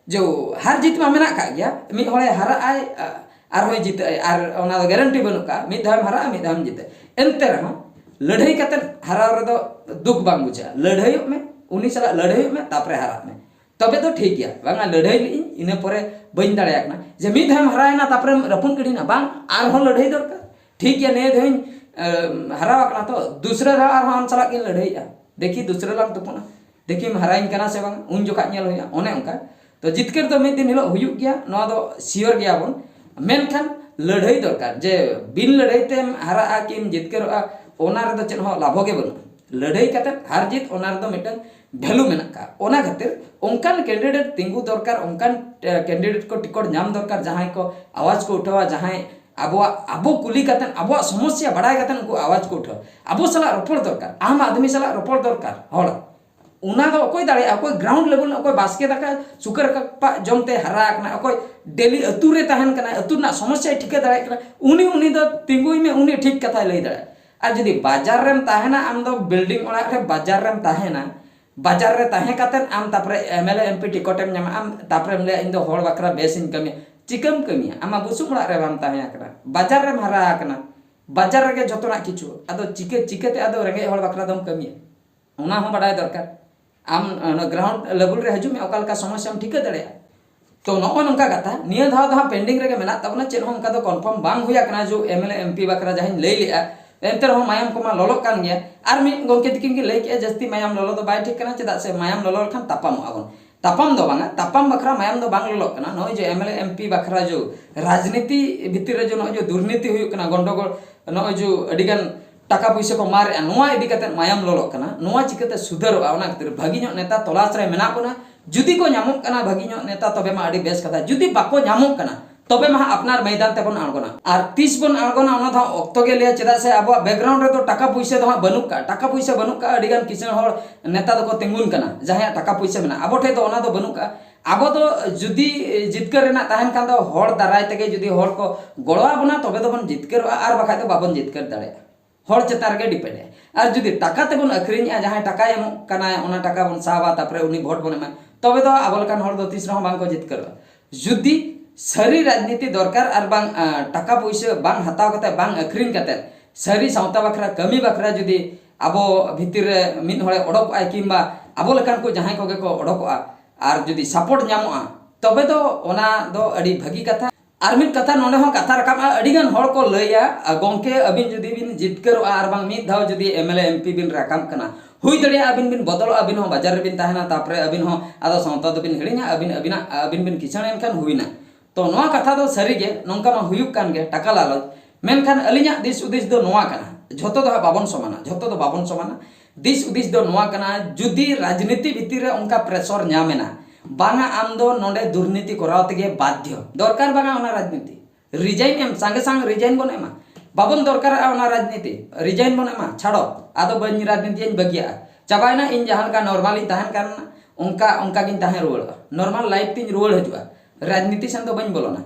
ᱡᱮ ᱦᱟᱨ ᱡᱤᱛ ᱢᱟ ᱢᱮᱱᱟᱜ ᱠᱟᱜ ᱜᱮᱭᱟ, ᱢᱤᱫ ᱦᱚᱲᱮ ᱦᱟᱨᱟᱜ ᱟᱭ, ᱟ-, ᱟᱨᱦᱚᱸᱭ ᱡᱤᱛᱟᱹᱜ ᱟᱭ, ᱟᱨ ᱚᱱᱟ ᱫᱚ ᱜᱮᱨᱮᱱᱴᱤ ᱵᱟᱹᱱᱩᱜ ᱠᱟᱜᱼᱟ, ᱢᱤᱫ ᱫᱷᱟᱣᱮᱢ ᱦᱟᱨᱟᱜᱼᱟ, ᱢᱤᱫ ᱫᱷᱟᱣᱮᱢ ᱡᱤᱛᱟᱹᱜᱼᱟ᱾ ᱮᱱᱛᱮ ᱨᱮᱦᱚᱸ ᱞᱟᱹᱲᱦᱟᱹᱭ ᱠᱟᱛᱮ ᱦᱟᱨᱟᱣ ᱨᱮᱫᱚ ᱫᱩᱠ ᱵᱟᱝ ᱵᱩᱡᱷᱟᱹᱜᱼᱟ᱾ ᱞᱟᱹᱲᱦᱟᱹᱭᱚᱜ ᱢᱮ, ᱩᱱᱤ ᱥᱟᱞᱟᱜ ᱞᱟᱹᱲᱦᱟᱹᱭᱚᱜ ᱢᱮ, ᱛᱟᱯᱚᱨᱮ ᱦᱟᱨᱟᱜ ᱢᱮ, ᱛᱚᱵᱮ ᱫᱚ ᱴᱷᱤᱠ ᱜᱮᱭᱟ᱾ ᱵᱟᱝᱟ, ᱞᱟᱹᱲᱦᱟᱹᱭ ᱞᱮᱜ ᱤᱧ, ᱤᱱᱟᱹ ᱯᱚᱨᱮ ᱵᱟᱹᱧ ᱫᱟᱲᱮᱭᱟᱜ ᱠᱟᱱᱟ, ᱡᱮ ᱢᱤᱫ ᱫᱷᱟᱣᱮᱢ ᱦᱟᱨᱟᱭᱮᱱᱟ ᱛᱟᱯᱚᱨᱮᱢ ᱨᱟᱹᱯᱩᱫ ᱜᱤᱰᱤᱭᱮᱱᱟ, ᱵᱟᱝ, ᱟᱨᱦᱚᱸ ᱞᱟᱹᱲᱦᱟᱹᱭ ᱫᱚᱨᱠᱟᱨ᱾ ᱴᱷᱤᱠ ᱜᱮᱭᱟ, ᱱᱤᱭᱟᱹ ᱫᱷᱟᱣᱤᱧ ᱮᱢ, ᱦᱟᱨᱟᱣ ᱟᱠᱟᱱᱟ, ᱛᱚ ᱫᱩᱥᱨᱟᱹ ᱫᱷᱟᱣ ᱟᱨᱦᱚᱸ ᱟᱢ ᱥᱟᱞᱟᱜ ᱜᱤᱧ ᱞᱟᱹᱲᱦᱟᱹᱭᱮᱜᱼᱟ, ᱫᱮᱠᱷᱤ ᱫᱩᱥᱨᱟᱹ ᱞᱟᱝ ᱛᱩᱯᱩᱱᱟ, ᱫᱮᱠᱷᱤᱢ ᱦᱟᱨᱟᱭᱤᱧ ᱠᱟᱱᱟ ᱥᱮ ᱵᱟᱝ, ᱩᱱ ᱡᱚᱠᱷᱟᱜ ᱧᱮᱞ ᱦᱩᱭᱩᱜᱼᱟ᱾ ᱚᱱᱮ ᱚᱱᱠᱟ᱾ ᱛᱚ ᱡᱤᱛᱠᱟᱹᱨ ᱫᱚ ᱢᱤᱫ ᱫᱤᱱ ᱦᱤᱞᱳᱜ ᱦᱩᱭᱩᱜ ᱜᱮᱭᱟ, ᱱᱚᱣᱟ ᱫᱚ ᱥᱤᱭᱳᱨ ᱜᱮᱭᱟᱵᱚᱱ᱾ ᱢᱮᱱᱠᱷᱟᱱ ᱞᱟᱹᱲᱦᱟᱹᱭ ᱫᱚᱨᱠᱟᱨ, ᱡᱮ ᱵᱤᱱ ᱞᱟᱹᱲᱦᱟᱹᱭ ᱛᱮᱢ ᱦᱟᱨᱟᱜᱼᱟ ᱠᱤᱢ ᱡᱤᱛᱠᱟᱹᱨᱚᱜᱼᱟ, ᱚᱱᱟ ᱨᱮᱫᱚ ᱪᱮᱫ ᱦᱚᱸ ᱞᱟᱵᱷᱚ ᱜᱮ ᱵᱟᱹᱱᱩᱜᱼᱟ᱾ ᱞᱟᱹᱲᱦᱟᱹᱭ ᱠᱟᱛᱮ ᱦᱟᱨ ᱡᱤᱛ, ᱚᱱᱟ ᱨᱮᱫᱚ ᱢᱤᱫᱴᱟᱝ ᱵᱷᱮᱞᱩ ᱢᱮᱱᱟᱜ ᱠᱟᱜᱼᱟ᱾ ᱚᱱᱟ ᱠᱷᱟᱹᱛᱤᱨ ᱚᱱᱠᱟᱱ ᱠᱮᱱᱰᱤᱰᱮᱴ ᱛᱤᱸᱜᱩ ᱫᱚᱨᱠᱟᱨ, ᱚᱱᱠᱟᱱ ᱮ, ᱠᱮᱱᱰᱤᱰᱮᱴ ᱠᱚ ᱴᱤᱠᱤᱴ ᱧᱟᱢ ᱫᱚᱨᱠᱟᱨ, ᱡᱟᱦᱟᱸᱭ ᱠᱚ ᱟᱣᱟᱡᱽ ᱠᱚ ᱩᱴᱷᱟᱹᱣᱟ, ᱡᱟᱦᱟᱸᱭ ᱟᱵᱚᱣᱟᱜ, ᱟᱵᱚ ᱠᱩᱞᱤ ᱠᱟᱛᱮ, ᱟᱵᱚᱣᱟᱜ ᱥᱚᱢᱚᱥᱥᱟ ᱵᱟᱲᱟᱭ ᱠᱟᱛᱮ ᱩᱱᱠᱩ ᱟᱣᱟᱡᱽ ᱠᱚ ᱩᱴᱷᱟᱹᱣᱟ᱾ ᱟᱵᱚ ᱥᱟᱞᱟᱜ ᱨᱚᱯᱚᱲ ᱫᱚᱨᱠᱟᱨ, ᱟᱢ ᱟᱫᱢᱤ ᱥᱟᱞᱟᱜ ᱨᱚᱯᱚᱲ ᱫᱚᱨᱠᱟᱨ ᱦᱚᱲ᱾ ᱚᱱᱟ ᱫᱚ ᱚᱠᱚᱭ ᱫᱟᱲᱮᱭᱟᱜᱼᱟ? ᱚᱠᱚᱭ ᱜᱨᱟᱣᱩᱱᱰ ᱞᱮᱵᱮᱞ ᱨᱮ, ᱚᱠᱚᱭ ᱵᱟᱥᱠᱮ ᱫᱟᱠᱟ ᱥᱩᱠᱟᱹᱨ ᱨᱟᱯᱟᱜ ᱡᱚᱢ ᱛᱮ ᱦᱟᱨᱟ ᱟᱠᱟᱱᱟ, ᱚᱠᱚᱭ ᱰᱮᱞᱤ ᱟᱹᱛᱩ ᱨᱮ ᱛᱟᱦᱮᱱ ᱠᱟᱱᱟᱭ, ᱟᱹᱛᱩ ᱨᱮᱱᱟᱜ ᱥᱚᱢᱚᱥᱥᱟᱭ ᱴᱷᱤᱠᱟᱹ ᱫᱟᱲᱮᱭᱟᱜ ᱠᱟᱱᱟ, ᱩᱱᱤ, ᱩᱱᱤ ᱫᱚ ᱛᱤᱸᱜᱩᱭ ᱢᱮ, ᱩᱱᱤ ᱴᱷᱤᱠ ᱠᱟᱛᱷᱟᱭ ᱞᱟᱹᱭ ᱫᱟᱲᱮᱭᱟᱜᱼᱟ᱾ ᱟᱨ ᱡᱩᱫᱤ ᱵᱟᱡᱟᱨ ᱨᱮᱢ ᱛᱟᱦᱮᱱᱟ, ᱟᱢ ᱫᱚ ᱵᱤᱞᱰᱤᱝ ᱚᱲᱟᱜ ᱨᱮ ᱵᱟᱡᱟᱨ ᱨᱮᱢ ᱛᱟᱦᱮᱱᱟ, ᱵᱟᱡᱟᱨ ᱨᱮ ᱛᱟᱦᱮᱸ ᱠᱟᱛᱮᱫ ᱟᱢ ᱛᱟᱯᱚᱨᱮ M L A M P ticket ᱮᱢ ᱧᱟᱢᱟ, ᱟᱢ ᱛᱟᱯᱚᱨᱮᱢ ᱞᱟᱹᱭᱟ, "ᱤᱧ ᱫᱚ ᱦᱚᱲ ᱵᱟᱠᱷᱨᱟ ᱵᱮᱥ ᱤᱧ ᱠᱟᱹᱢᱤᱭᱟ"᱾ ᱪᱤᱠᱟᱹᱢ ᱠᱟᱹᱢᱤᱭᱟ? ᱟᱢ ᱢᱟ ᱵᱩᱥᱩᱵ ᱚᱲᱟᱜ ᱨᱮ ᱵᱟᱢ ᱛᱟᱦᱮᱸ ᱟᱠᱟᱱᱟ, ᱵᱟᱡᱟᱨ ᱨᱮᱢ ᱦᱟᱨᱟ ᱟᱠᱟᱱᱟ, ᱵᱟᱡᱟᱨ ᱨᱮᱜᱮ ᱡᱚᱛᱚᱱᱟᱜ ᱠᱤᱪᱷᱩ᱾ ᱟᱫᱚ ᱪᱤᱠᱟᱹ, ᱪᱤᱠᱟᱹᱛᱮ ᱟᱫᱚ ᱨᱮᱸᱜᱮᱡ ᱦᱚᱲ ᱵᱟᱠᱷᱨᱟ ᱫᱚᱢ ᱠᱟᱹᱢᱤᱭᱟ? ᱚᱱᱟ ᱦᱚᱸ ᱵᱟᱰᱟᱭ ᱫᱚᱨᱠᱟᱨ᱾ ᱟᱢ ᱚᱱᱟ ᱜᱨᱟᱣᱩᱱᱰ ᱞᱮᱵᱮᱞ ᱨᱮ ᱦᱤᱡᱩᱜ ᱢᱮ, ᱚᱠᱟ ᱞᱮᱠᱟ ᱥᱚᱢᱚᱥᱥᱟᱢ ᱴᱷᱤᱠᱟᱹ ᱫᱟᱲᱮᱭᱟᱜᱼᱟ᱾ ᱛᱚ ᱱᱚᱜᱼᱚ ᱱᱚᱝᱠᱟ ᱠᱟᱛᱷᱟ, ᱱᱤᱭᱟᱹ ᱫᱷᱟᱣ ᱫᱚ ᱦᱟᱸᱜ ᱯᱮᱱᱰᱤᱝ ᱨᱮᱜᱮ ᱢᱮᱱᱟᱜ ᱛᱟᱵᱚᱱᱟ, ᱪᱮᱫ ᱦᱚᱸ ᱚᱱᱠᱟ ᱫᱚ ᱠᱚᱱᱯᱷᱟᱨᱢ ᱵᱟᱝ ᱦᱩᱭ ᱟᱠᱟᱱᱟ᱾ ᱡᱮ ᱮᱢ ᱮᱞ ᱮ ᱮᱢ ᱯᱤ ᱵᱟᱠᱷᱨᱟ ᱡᱟᱦᱟᱸᱧ ᱞᱟᱹᱭ ᱞᱮᱜᱼᱟ, ᱮᱱᱛᱮ ᱨᱮᱦᱚᱸ ᱢᱟᱭᱟᱢ ᱠᱚᱢᱟ ᱞᱚᱞᱚᱜ ᱠᱟᱱ ᱜᱮᱭᱟ᱾ ᱟᱨ ᱢᱤᱫ ᱜᱚᱢᱠᱮ ᱛᱤᱠᱤᱱ ᱜᱮ ᱞᱟᱹᱭ ᱠᱮᱜᱼᱟ, ᱡᱟᱹᱥᱛᱤ ᱢᱟᱭᱟᱢ ᱞᱚᱞᱚ ᱫᱚ ᱵᱟᱭ ᱴᱷᱤᱠ ᱠᱟᱱᱟ, ᱪᱮᱫᱟᱜ ᱥᱮ ᱢᱟᱭᱟᱢ ᱞᱚᱞᱚ ᱞᱮᱠᱷᱟᱱ ᱛᱟᱯᱟᱢᱚᱜᱼᱟ ᱵᱚᱱ᱾ ᱛᱟᱯᱟᱢ ᱫᱚ ᱵᱟᱝᱟ, ᱛᱟᱯᱟᱢ ᱵᱟᱠᱷᱨᱟ ᱢᱟᱭᱟᱢ ᱫᱚ ᱵᱟᱝ ᱞᱚᱞᱚᱜ ᱠᱟᱱᱟ᱾ ᱱᱚᱜᱼᱚᱭ ᱡᱮ ᱮᱢ ᱮᱞ ᱮ ᱮᱢ ᱯᱤ ᱵᱟᱠᱷᱨᱟ ᱡᱮ ᱨᱟᱡᱽᱱᱤᱛᱤ ᱵᱷᱤᱛᱤᱨ ᱨᱮ ᱡᱮ ᱱᱚᱜᱼᱚᱭ ᱡᱮ ᱫᱩᱨᱱᱤᱛᱤ ᱦᱩᱭᱩᱜ ᱠᱟᱱᱟ, ᱜᱚᱱᱰᱚᱜᱳᱞ, ᱱᱚᱜᱼᱚᱭ ᱡᱮ ᱟᱹᱰᱤᱜᱟᱱ ᱴᱟᱠᱟ ᱯᱩᱭᱥᱟᱹ ᱠᱚ ᱢᱟᱨᱮᱜᱼᱟ, ᱱᱚᱣᱟ ᱤᱫᱤ ᱠᱟᱛᱮ ᱢᱟᱭᱟᱢ ᱞᱚᱞᱚᱜ ᱠᱟᱱᱟ᱾ ᱱᱚᱣᱟ ᱪᱤᱠᱟᱹᱛᱮ ᱥᱩᱫᱷᱟᱹᱨᱚᱜᱼᱟ? ᱚᱱᱟ ᱠᱷᱟᱹᱛᱤᱨ ᱵᱷᱟᱹᱜᱤ ᱧᱚᱜ ᱱᱮᱛᱟ ᱛᱚᱞᱟᱥ ᱨᱮ ᱢᱮᱱᱟᱜ ᱵᱚᱱᱟ᱾ ᱡᱩᱫᱤ ᱠᱚ ᱧᱟᱢᱚᱜ ᱠᱟᱱᱟ ᱵᱷᱟᱹᱜᱤ ᱧᱚᱜ ᱱᱮᱛᱟ, ᱛᱚᱵᱮ ᱢᱟ ᱟᱹᱰᱤ ᱵᱮᱥ ᱠᱟᱛᱷᱟ᱾ ᱡᱩᱫᱤ ᱵᱟᱠᱚ ᱧᱟᱢᱚᱜ ᱠᱟᱱᱟ, ᱛᱚᱵᱮ ᱢᱟ ᱦᱟᱸᱜ ᱟᱯᱱᱟᱨ ᱢᱚᱭᱫᱟᱱ ᱛᱮᱵᱚᱱ ᱟᱬᱜᱚᱱᱟ᱾ ᱟᱨ ᱛᱤᱥ ᱵᱚᱱ ᱟᱬᱜᱚᱱᱟ, ᱚᱱᱟ ᱫᱚ ᱦᱟᱸᱜ ᱚᱠᱛᱚ ᱜᱮ ᱞᱟᱹᱭᱟ, ᱪᱮᱫᱟᱜ ᱥᱮ ᱟᱵᱚᱣᱟᱜ background ᱨᱮᱫᱚ ᱴᱟᱠᱟ ᱯᱩᱭᱥᱟᱹ ᱫᱚ ᱦᱟᱸᱜ ᱵᱟᱹᱱᱩᱜ ᱠᱟᱜᱼᱟ᱾ ᱴᱟᱠᱟ ᱯᱩᱭᱥᱟᱹ ᱵᱟᱹᱱᱩᱜ ᱠᱟᱜᱼᱟ, ᱟᱹᱰᱤ ᱜᱟᱱ ᱠᱤᱥᱟᱹᱬ ᱦᱚᱲ ᱱᱮᱛᱟ ᱫᱚᱠᱚ ᱛᱤᱸᱜᱩᱱ ᱠᱟᱱᱟ, ᱡᱟᱦᱟᱸᱭᱟᱜ ᱴᱟᱠᱟ ᱯᱩᱭᱥᱟᱹ ᱢᱮᱱᱟᱜᱼᱟ᱾ ᱟᱵᱚ ᱴᱷᱮᱱ ᱫᱚ ᱚᱱᱟ ᱫᱚ ᱵᱟᱹᱱᱩᱜ ᱠᱟᱜᱼᱟ᱾ ᱟᱵᱚ ᱫᱚ ᱡᱩᱫᱤ ᱡᱤᱛᱠᱟᱹᱨ ᱨᱮᱱᱟᱜ ᱛᱟᱦᱮᱱ ᱠᱷᱟᱱ ᱫᱚ, ᱦᱚᱲ ᱫᱟᱨᱟᱭ ᱛᱮᱜᱮ ᱡᱩᱫᱤ ᱦᱚᱲ ᱠᱚ ᱜᱚᱲᱚ ᱟᱵᱚᱱᱟ, ᱛᱚᱵᱮ ᱫᱚᱵᱚᱱ ᱡᱤᱛᱠᱟᱹᱨᱚᱜᱼᱟ, ᱟᱨ ᱵᱟᱠᱷᱟᱡ ᱫᱚ ᱵᱟᱵᱚᱱ ᱡᱤᱛᱠᱟᱹᱨ ᱫᱟᱲᱮᱭᱟᱜᱼᱟ᱾ ᱦᱚᱲ ᱪᱮᱛᱟᱱ ᱨᱮᱜᱮ depend ᱟᱭ᱾ ᱟᱨ ᱡᱩᱫᱤ ᱴᱟᱠᱟ ᱛᱮᱵᱚᱱ ᱟᱹᱠᱷᱨᱤᱧᱮᱜᱼᱟ, ᱡᱟᱦᱟᱸᱭ ᱴᱟᱠᱟᱭ ᱮᱢᱚᱜ ᱠᱟᱱᱟᱭ, ᱚᱱᱟ ᱴᱟᱠᱟ ᱵᱚᱱ ᱥᱟᱵᱟ, ᱛᱟᱨᱯᱚᱨᱮ ᱩᱱᱤ vote ᱵᱚᱱ ᱮᱢᱟ, ᱛᱚᱵᱮ ᱫᱚ ᱟᱵᱚ ᱞᱮᱠᱟᱱ ᱦᱚᱲ ᱫᱚ ᱛᱤᱥ ᱨᱮᱦᱚᱸ ᱵᱟᱝ ᱠᱚ ᱡᱤᱛᱠᱟᱹᱨᱚᱜᱼᱟ᱾ ᱡᱩᱫᱤ ᱥᱟᱹᱨᱤ ᱨᱟᱡᱽᱱᱤᱛᱤ ᱫᱚᱨᱠᱟᱨ ᱟᱨ ᱵᱟᱝ, ᱟᱸ, ᱴᱟᱠᱟ ᱯᱩᱭᱥᱟᱹ ᱵᱟᱝ ᱦᱟᱛᱟᱣ ᱠᱟᱛᱮ, ᱵᱟᱝ ᱟᱹᱠᱷᱨᱤᱧ ᱠᱟᱛᱮ, ᱥᱟᱹᱨᱤ ᱥᱟᱶᱛᱟ ᱵᱟᱠᱷᱨᱟ ᱠᱟᱹᱢᱤ ᱵᱟᱠᱷᱨᱟ ᱡᱩᱫᱤ ᱟᱵᱚ ᱵᱷᱤᱛᱤᱨ ᱨᱮ ᱢᱤᱫ ᱦᱚᱲᱮ ᱚᱰᱚᱠᱚᱜᱼᱟᱭ, ᱠᱤᱝᱵᱟ ᱟᱵᱚ ᱞᱮᱠᱟᱱ ᱠᱚ ᱡᱟᱦᱟᱸᱭ ᱠᱚᱜᱮ ᱠᱚ ᱚᱰᱚᱠᱚᱜᱼᱟ, ᱟᱨ ᱡᱩᱫᱤ support ᱧᱟᱢᱚᱜᱼᱟ, ᱛᱚᱵᱮ ᱫᱚ ᱚᱱᱟ ᱫᱚ ᱟᱹᱰᱤ ᱵᱷᱟᱹᱜᱤ ᱠᱟᱛᱷᱟ᱾ ᱟᱨ ᱢᱤᱫ ᱠᱟᱛᱷᱟ ᱱᱚᱰᱮ ᱦᱚᱸ ᱠᱟᱛᱷᱟ ᱨᱟᱠᱟᱵᱼᱟ, ᱟᱹᱰᱤ ᱜᱟᱱ ᱦᱚᱲ ᱠᱚ ᱞᱟᱹᱭᱟ, "ᱟ, ᱜᱚᱢᱠᱮ, ᱟᱹᱵᱤᱱ ᱡᱩᱫᱤ ᱵᱤᱱ ᱡᱤᱛᱠᱟᱹᱨᱚᱜᱼᱟ ᱟᱨ ᱵᱟᱝ ᱢᱤᱫ ᱫᱷᱟᱣ ᱡᱩᱫᱤ MLA, MP ᱵᱤᱱ ᱨᱟᱠᱟᱵ ᱠᱟᱱᱟ, ᱦᱩᱭ ᱫᱟᱲᱮᱭᱟᱜᱼᱟ ᱟᱹᱵᱤᱱ ᱵᱤᱱ ᱵᱚᱫᱚᱞᱚᱜᱼᱟ, ᱟᱹᱵᱤᱱ ᱦᱚᱸ ᱵᱟᱡᱟᱨ ᱨᱮᱵᱤᱱ ᱛᱟᱦᱮᱱᱟ, ᱛᱟᱨᱯᱚᱨᱮ ᱟᱹᱵᱤᱱ ᱦᱚᱸ ᱟᱫᱚ ᱥᱟᱶᱛᱟ ᱫᱚᱵᱤᱱ ᱦᱤᱲᱤᱧᱟ, ᱟᱹᱵᱤᱱ ᱟᱹᱵᱤᱱᱟᱜ, ᱟᱹᱵᱤᱱ ᱵᱤᱱ ᱠᱤᱥᱟᱹᱬ ᱮᱱ ᱠᱷᱟᱱ ᱦᱩᱭᱱᱟ᱾" ᱛᱚ ᱱᱚᱣᱟ ᱠᱟᱛᱷᱟ ᱫᱚ ᱥᱟᱹᱨᱤ ᱜᱮ, ᱱᱚᱝᱠᱟ ᱢᱟ ᱦᱩᱭᱩᱜ ᱠᱟᱱ ᱜᱮ, ᱴᱟᱠᱟ ᱞᱟᱞᱚᱪ᱾ ᱢᱮᱱᱠᱷᱟᱱ ᱟᱹᱞᱤᱧᱟᱜ ᱫᱤᱥ ᱦᱩᱫᱤᱥ ᱫᱚ ᱱᱚᱣᱟ ᱠᱟᱱᱟ, ᱡᱷᱚᱛᱚ ᱫᱚ ᱦᱟᱸᱜ ᱵᱟᱵᱚᱱ ᱥᱚᱢᱟᱱᱟ, ᱡᱷᱚᱛᱚ ᱫᱚ ᱵᱟᱵᱚᱱ ᱥᱚᱢᱟᱱᱟ᱾ ᱫᱤᱥ ᱦᱩᱫᱤᱥ ᱫᱚ ᱱᱚᱣᱟ ᱠᱟᱱᱟ, ᱡᱩᱫᱤ ᱨᱟᱡᱽᱱᱤᱛᱤ ᱵᱷᱤᱛᱤᱨ ᱨᱮ ᱚᱱᱠᱟ pressure ᱧᱟᱢ ᱮᱱᱟ, ᱵᱟᱝᱟ, ᱟᱢ ᱫᱚ ᱱᱚᱰᱮ ᱫᱩᱨᱱᱤᱛᱤ ᱠᱚᱨᱟᱣ ᱛᱮᱜᱮ ᱵᱟᱫᱽᱫᱷᱚ, ᱫᱚᱨᱠᱟᱨ ᱵᱟᱝᱟ ᱚᱱᱟ ᱨᱟᱡᱽᱱᱤᱛᱤ᱾ Resign ᱮᱢ, ᱥᱟᱸᱜᱮ ᱥᱟᱝ resign ᱵᱚᱱ ᱮᱢᱟ, ᱵᱟᱵᱚᱱ ᱫᱚᱨᱠᱟᱨᱟᱜᱼᱟ ᱚᱱᱟ ᱨᱟᱡᱽᱱᱤᱛᱤ, resign ᱵᱚᱱ ᱮᱢᱟ, ᱪᱷᱟᱲᱚ, ᱟᱫᱚ ᱵᱟᱹᱧ ᱨᱟᱡᱽᱱᱤᱛᱤᱭᱟᱹᱧ, ᱵᱟᱹᱜᱤᱭᱟᱜᱼᱟ, ᱪᱟᱵᱟᱭᱮᱱᱟ, ᱤᱧ ᱡᱟᱦᱟᱸ ᱞᱮᱠᱟ normal ᱤᱧ ᱛᱟᱦᱮᱱ ᱠᱟᱱ, ᱚᱱᱠᱟ, ᱚᱱᱠᱟ ᱜᱤᱧ ᱛᱟᱦᱮᱸ ᱨᱩᱣᱟᱹᱲᱚᱜᱼᱟ, normal life ᱛᱤᱧ ᱨᱩᱣᱟᱹᱲ ᱦᱤᱡᱩᱜᱼᱟ, ᱨᱟᱡᱽᱱᱤᱛᱤ ᱥᱮᱱ ᱫᱚ ᱵᱟᱹᱧ ᱵᱚᱞᱚᱱᱟ᱾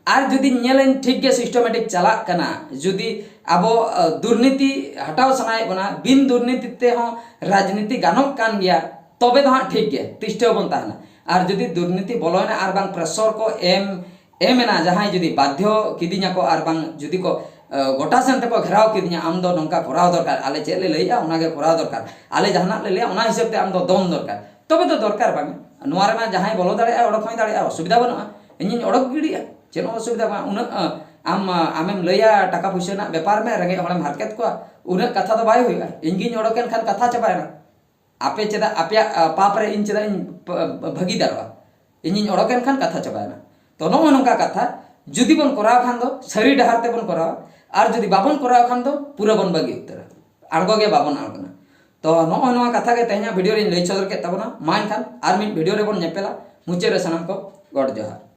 ᱟᱨ ᱡᱩᱫᱤ ᱧᱮᱞᱟᱹᱧ ᱴᱷᱤᱠ ᱜᱮ systematic ᱪᱟᱞᱟᱜ ᱠᱟᱱᱟ, ᱡᱩᱫᱤ ᱟᱵᱚ, ᱟ, ᱫᱩᱨᱱᱤᱛᱤ ᱦᱟᱴᱟᱣ ᱥᱟᱱᱟᱭᱮᱫ ᱵᱚᱱᱟ, ᱵᱤᱱ ᱫᱩᱨᱱᱤᱛᱤ ᱛᱮᱦᱚᱸ ᱨᱟᱡᱽᱱᱤᱛᱤ ᱜᱟᱱᱚᱜ ᱠᱟᱱ ᱜᱮᱭᱟ, ᱛᱚᱵᱮ ᱫᱚ ᱦᱟᱸᱜ ᱴᱷᱤᱠ ᱜᱮ, ᱛᱤᱥᱴᱷᱟᱹᱣ ᱵᱚᱱ ᱛᱟᱦᱮᱱᱟ᱾ ᱟᱨ ᱡᱩᱫᱤ ᱫᱩᱨᱱᱤᱛᱤ ᱵᱚᱞᱚᱭᱮᱱᱟ ᱟᱨ ᱵᱟᱝ pressure ᱠᱚ ᱮᱢ, ᱮᱢ ᱮᱱᱟ, ᱡᱟᱦᱟᱸᱭ ᱡᱩᱫᱤ ᱵᱟᱫᱽᱫᱷᱚ ᱠᱤᱫᱤᱧᱟ ᱠᱚ ᱟᱨ ᱵᱟᱝ ᱡᱩᱫᱤ ᱠᱚ, ᱟ, ᱜᱚᱴᱟ ᱥᱮᱱ ᱛᱮᱠᱚ ᱜᱷᱮᱨᱟᱣ ᱠᱤᱫᱤᱧᱟ, "ᱟᱢ ᱫᱚ ᱱᱚᱝᱠᱟ ᱠᱚᱨᱟᱣ ᱫᱚᱨᱠᱟᱨ, ᱟᱞᱮ ᱪᱮᱫ ᱞᱮ ᱞᱟᱹᱭᱮᱜᱼᱟ ᱚᱱᱟ ᱜᱮ ᱠᱚᱨᱟᱣ ᱫᱚᱨᱠᱟᱨ, ᱟᱞᱮ ᱡᱟᱦᱟᱱᱟᱜ ᱞᱮ ᱞᱟᱹᱭᱟ ᱚᱱᱟ ᱦᱤᱥᱟᱹᱵ ᱛᱮ ᱟᱢ ᱫᱚ ᱫᱚᱱ ᱫᱚᱨᱠᱟᱨ", ᱛᱚᱵᱮ ᱫᱚ ᱫᱚᱨᱠᱟᱨ ᱵᱟᱝ᱾ ᱱᱚᱣᱟ ᱨᱮᱢᱟ ᱡᱟᱦᱟᱸᱭ ᱵᱚᱞᱚ ᱫᱟᱲᱮᱭᱟᱜᱼᱟ, ᱚᱰᱚᱠ ᱦᱚᱸᱭ ᱫᱟᱲᱮᱭᱟᱜᱼᱟ, ᱚᱥᱩᱵᱤᱫᱷᱟ ᱵᱟᱹᱱᱩᱜᱼᱟ᱾ ᱤᱧᱤᱧ ᱚᱰᱚᱠ ᱜᱤᱰᱤᱜᱼᱟ, ᱪᱮᱫ ᱦᱚᱸ ᱚᱥᱩᱵᱤᱫᱷᱟ ᱵᱟᱝ᱾ ᱩᱱᱟᱹᱜ, ᱟ, ᱟᱢ, ᱟ, ᱟᱢᱮᱢ ᱞᱟᱹᱭᱟ ᱴᱟᱠᱟ ᱯᱩᱭᱥᱟᱹ ᱨᱮᱱᱟᱜ ᱵᱮᱯᱟᱨ ᱢᱮ, ᱨᱮᱸᱜᱮᱡ ᱦᱚᱲᱮᱢ ᱦᱟᱨᱠᱮᱛ ᱠᱚᱣᱟ, ᱩᱱᱟᱹᱜ ᱠᱟᱛᱷᱟ ᱫᱚ ᱵᱟᱭ ᱦᱩᱭᱩᱜᱼᱟ᱾ ᱤᱧ ᱜᱤᱧ ᱚᱰᱚᱠ ᱮᱱ ᱠᱷᱟᱱ ᱠᱟᱛᱷᱟ ᱪᱟᱵᱟᱭᱮᱱᱟ᱾ ᱟᱯᱮ ᱪᱮᱫᱟᱜ, ᱟᱯᱮᱭᱟᱜ, ᱟ, ᱯᱟᱯ ᱨᱮ ᱤᱧ ᱪᱮᱫᱟᱜ ᱤᱧ ᱯ-, ᱵᱷᱟᱹᱜᱤ ᱫᱟᱨᱚᱜᱼᱟ? ᱤᱧᱤᱧ ᱚᱰᱚᱠ ᱮᱱ ᱠᱷᱟᱱ ᱠᱟᱛᱷᱟ ᱪᱟᱵᱟᱭᱮᱱᱟ᱾ ᱛᱚ ᱱᱚᱜᱼᱚ ᱱᱚᱝᱠᱟ ᱠᱟᱛᱷᱟ, ᱡᱩᱫᱤ ᱵᱚᱱ ᱠᱚᱨᱟᱣ ᱠᱷᱟᱱ ᱫᱚ ᱥᱟᱹᱨᱤ ᱰᱟᱦᱟᱨ ᱛᱮᱵᱚᱱ ᱠᱚᱨᱟᱣᱟ, ᱟᱨ ᱡᱩᱫᱤ ᱵᱟᱵᱚᱱ ᱠᱚᱨᱟᱣ ᱠᱷᱟᱱ ᱫᱚ ᱯᱩᱨᱟᱹ ᱵᱚᱱ ᱵᱟᱹᱜᱤ ᱩᱛᱟᱹᱨᱟ, ᱟᱬᱜᱚ ᱜᱮ ᱵᱟᱵᱚᱱ ᱟᱬᱜᱚᱱᱟ᱾ ᱛᱚ ᱱᱚᱜᱼᱚᱭ ᱱᱚᱣᱟ ᱠᱟᱛᱷᱟ ᱜᱮ ᱛᱮᱦᱮᱧᱟᱜ ᱵᱷᱤᱰᱤᱭᱳ ᱨᱮᱧ ᱞᱟᱹᱭ ᱥᱚᱫᱚᱨ ᱠᱮᱫ ᱛᱟᱵᱚᱱᱟ᱾ ᱢᱟ ᱮᱱᱠᱷᱟᱱ ᱟᱨ ᱢᱤᱫ ᱵᱷᱤᱰᱤᱭᱳ ᱨᱮᱵᱚᱱ ᱧᱮᱯᱮᱞᱟ᱾ ᱢᱩᱪᱟᱹᱫ ᱨᱮ ᱥᱟᱱᱟᱢ ᱠᱚ ᱜᱚᱰ ᱡᱚᱦᱟᱨ᱾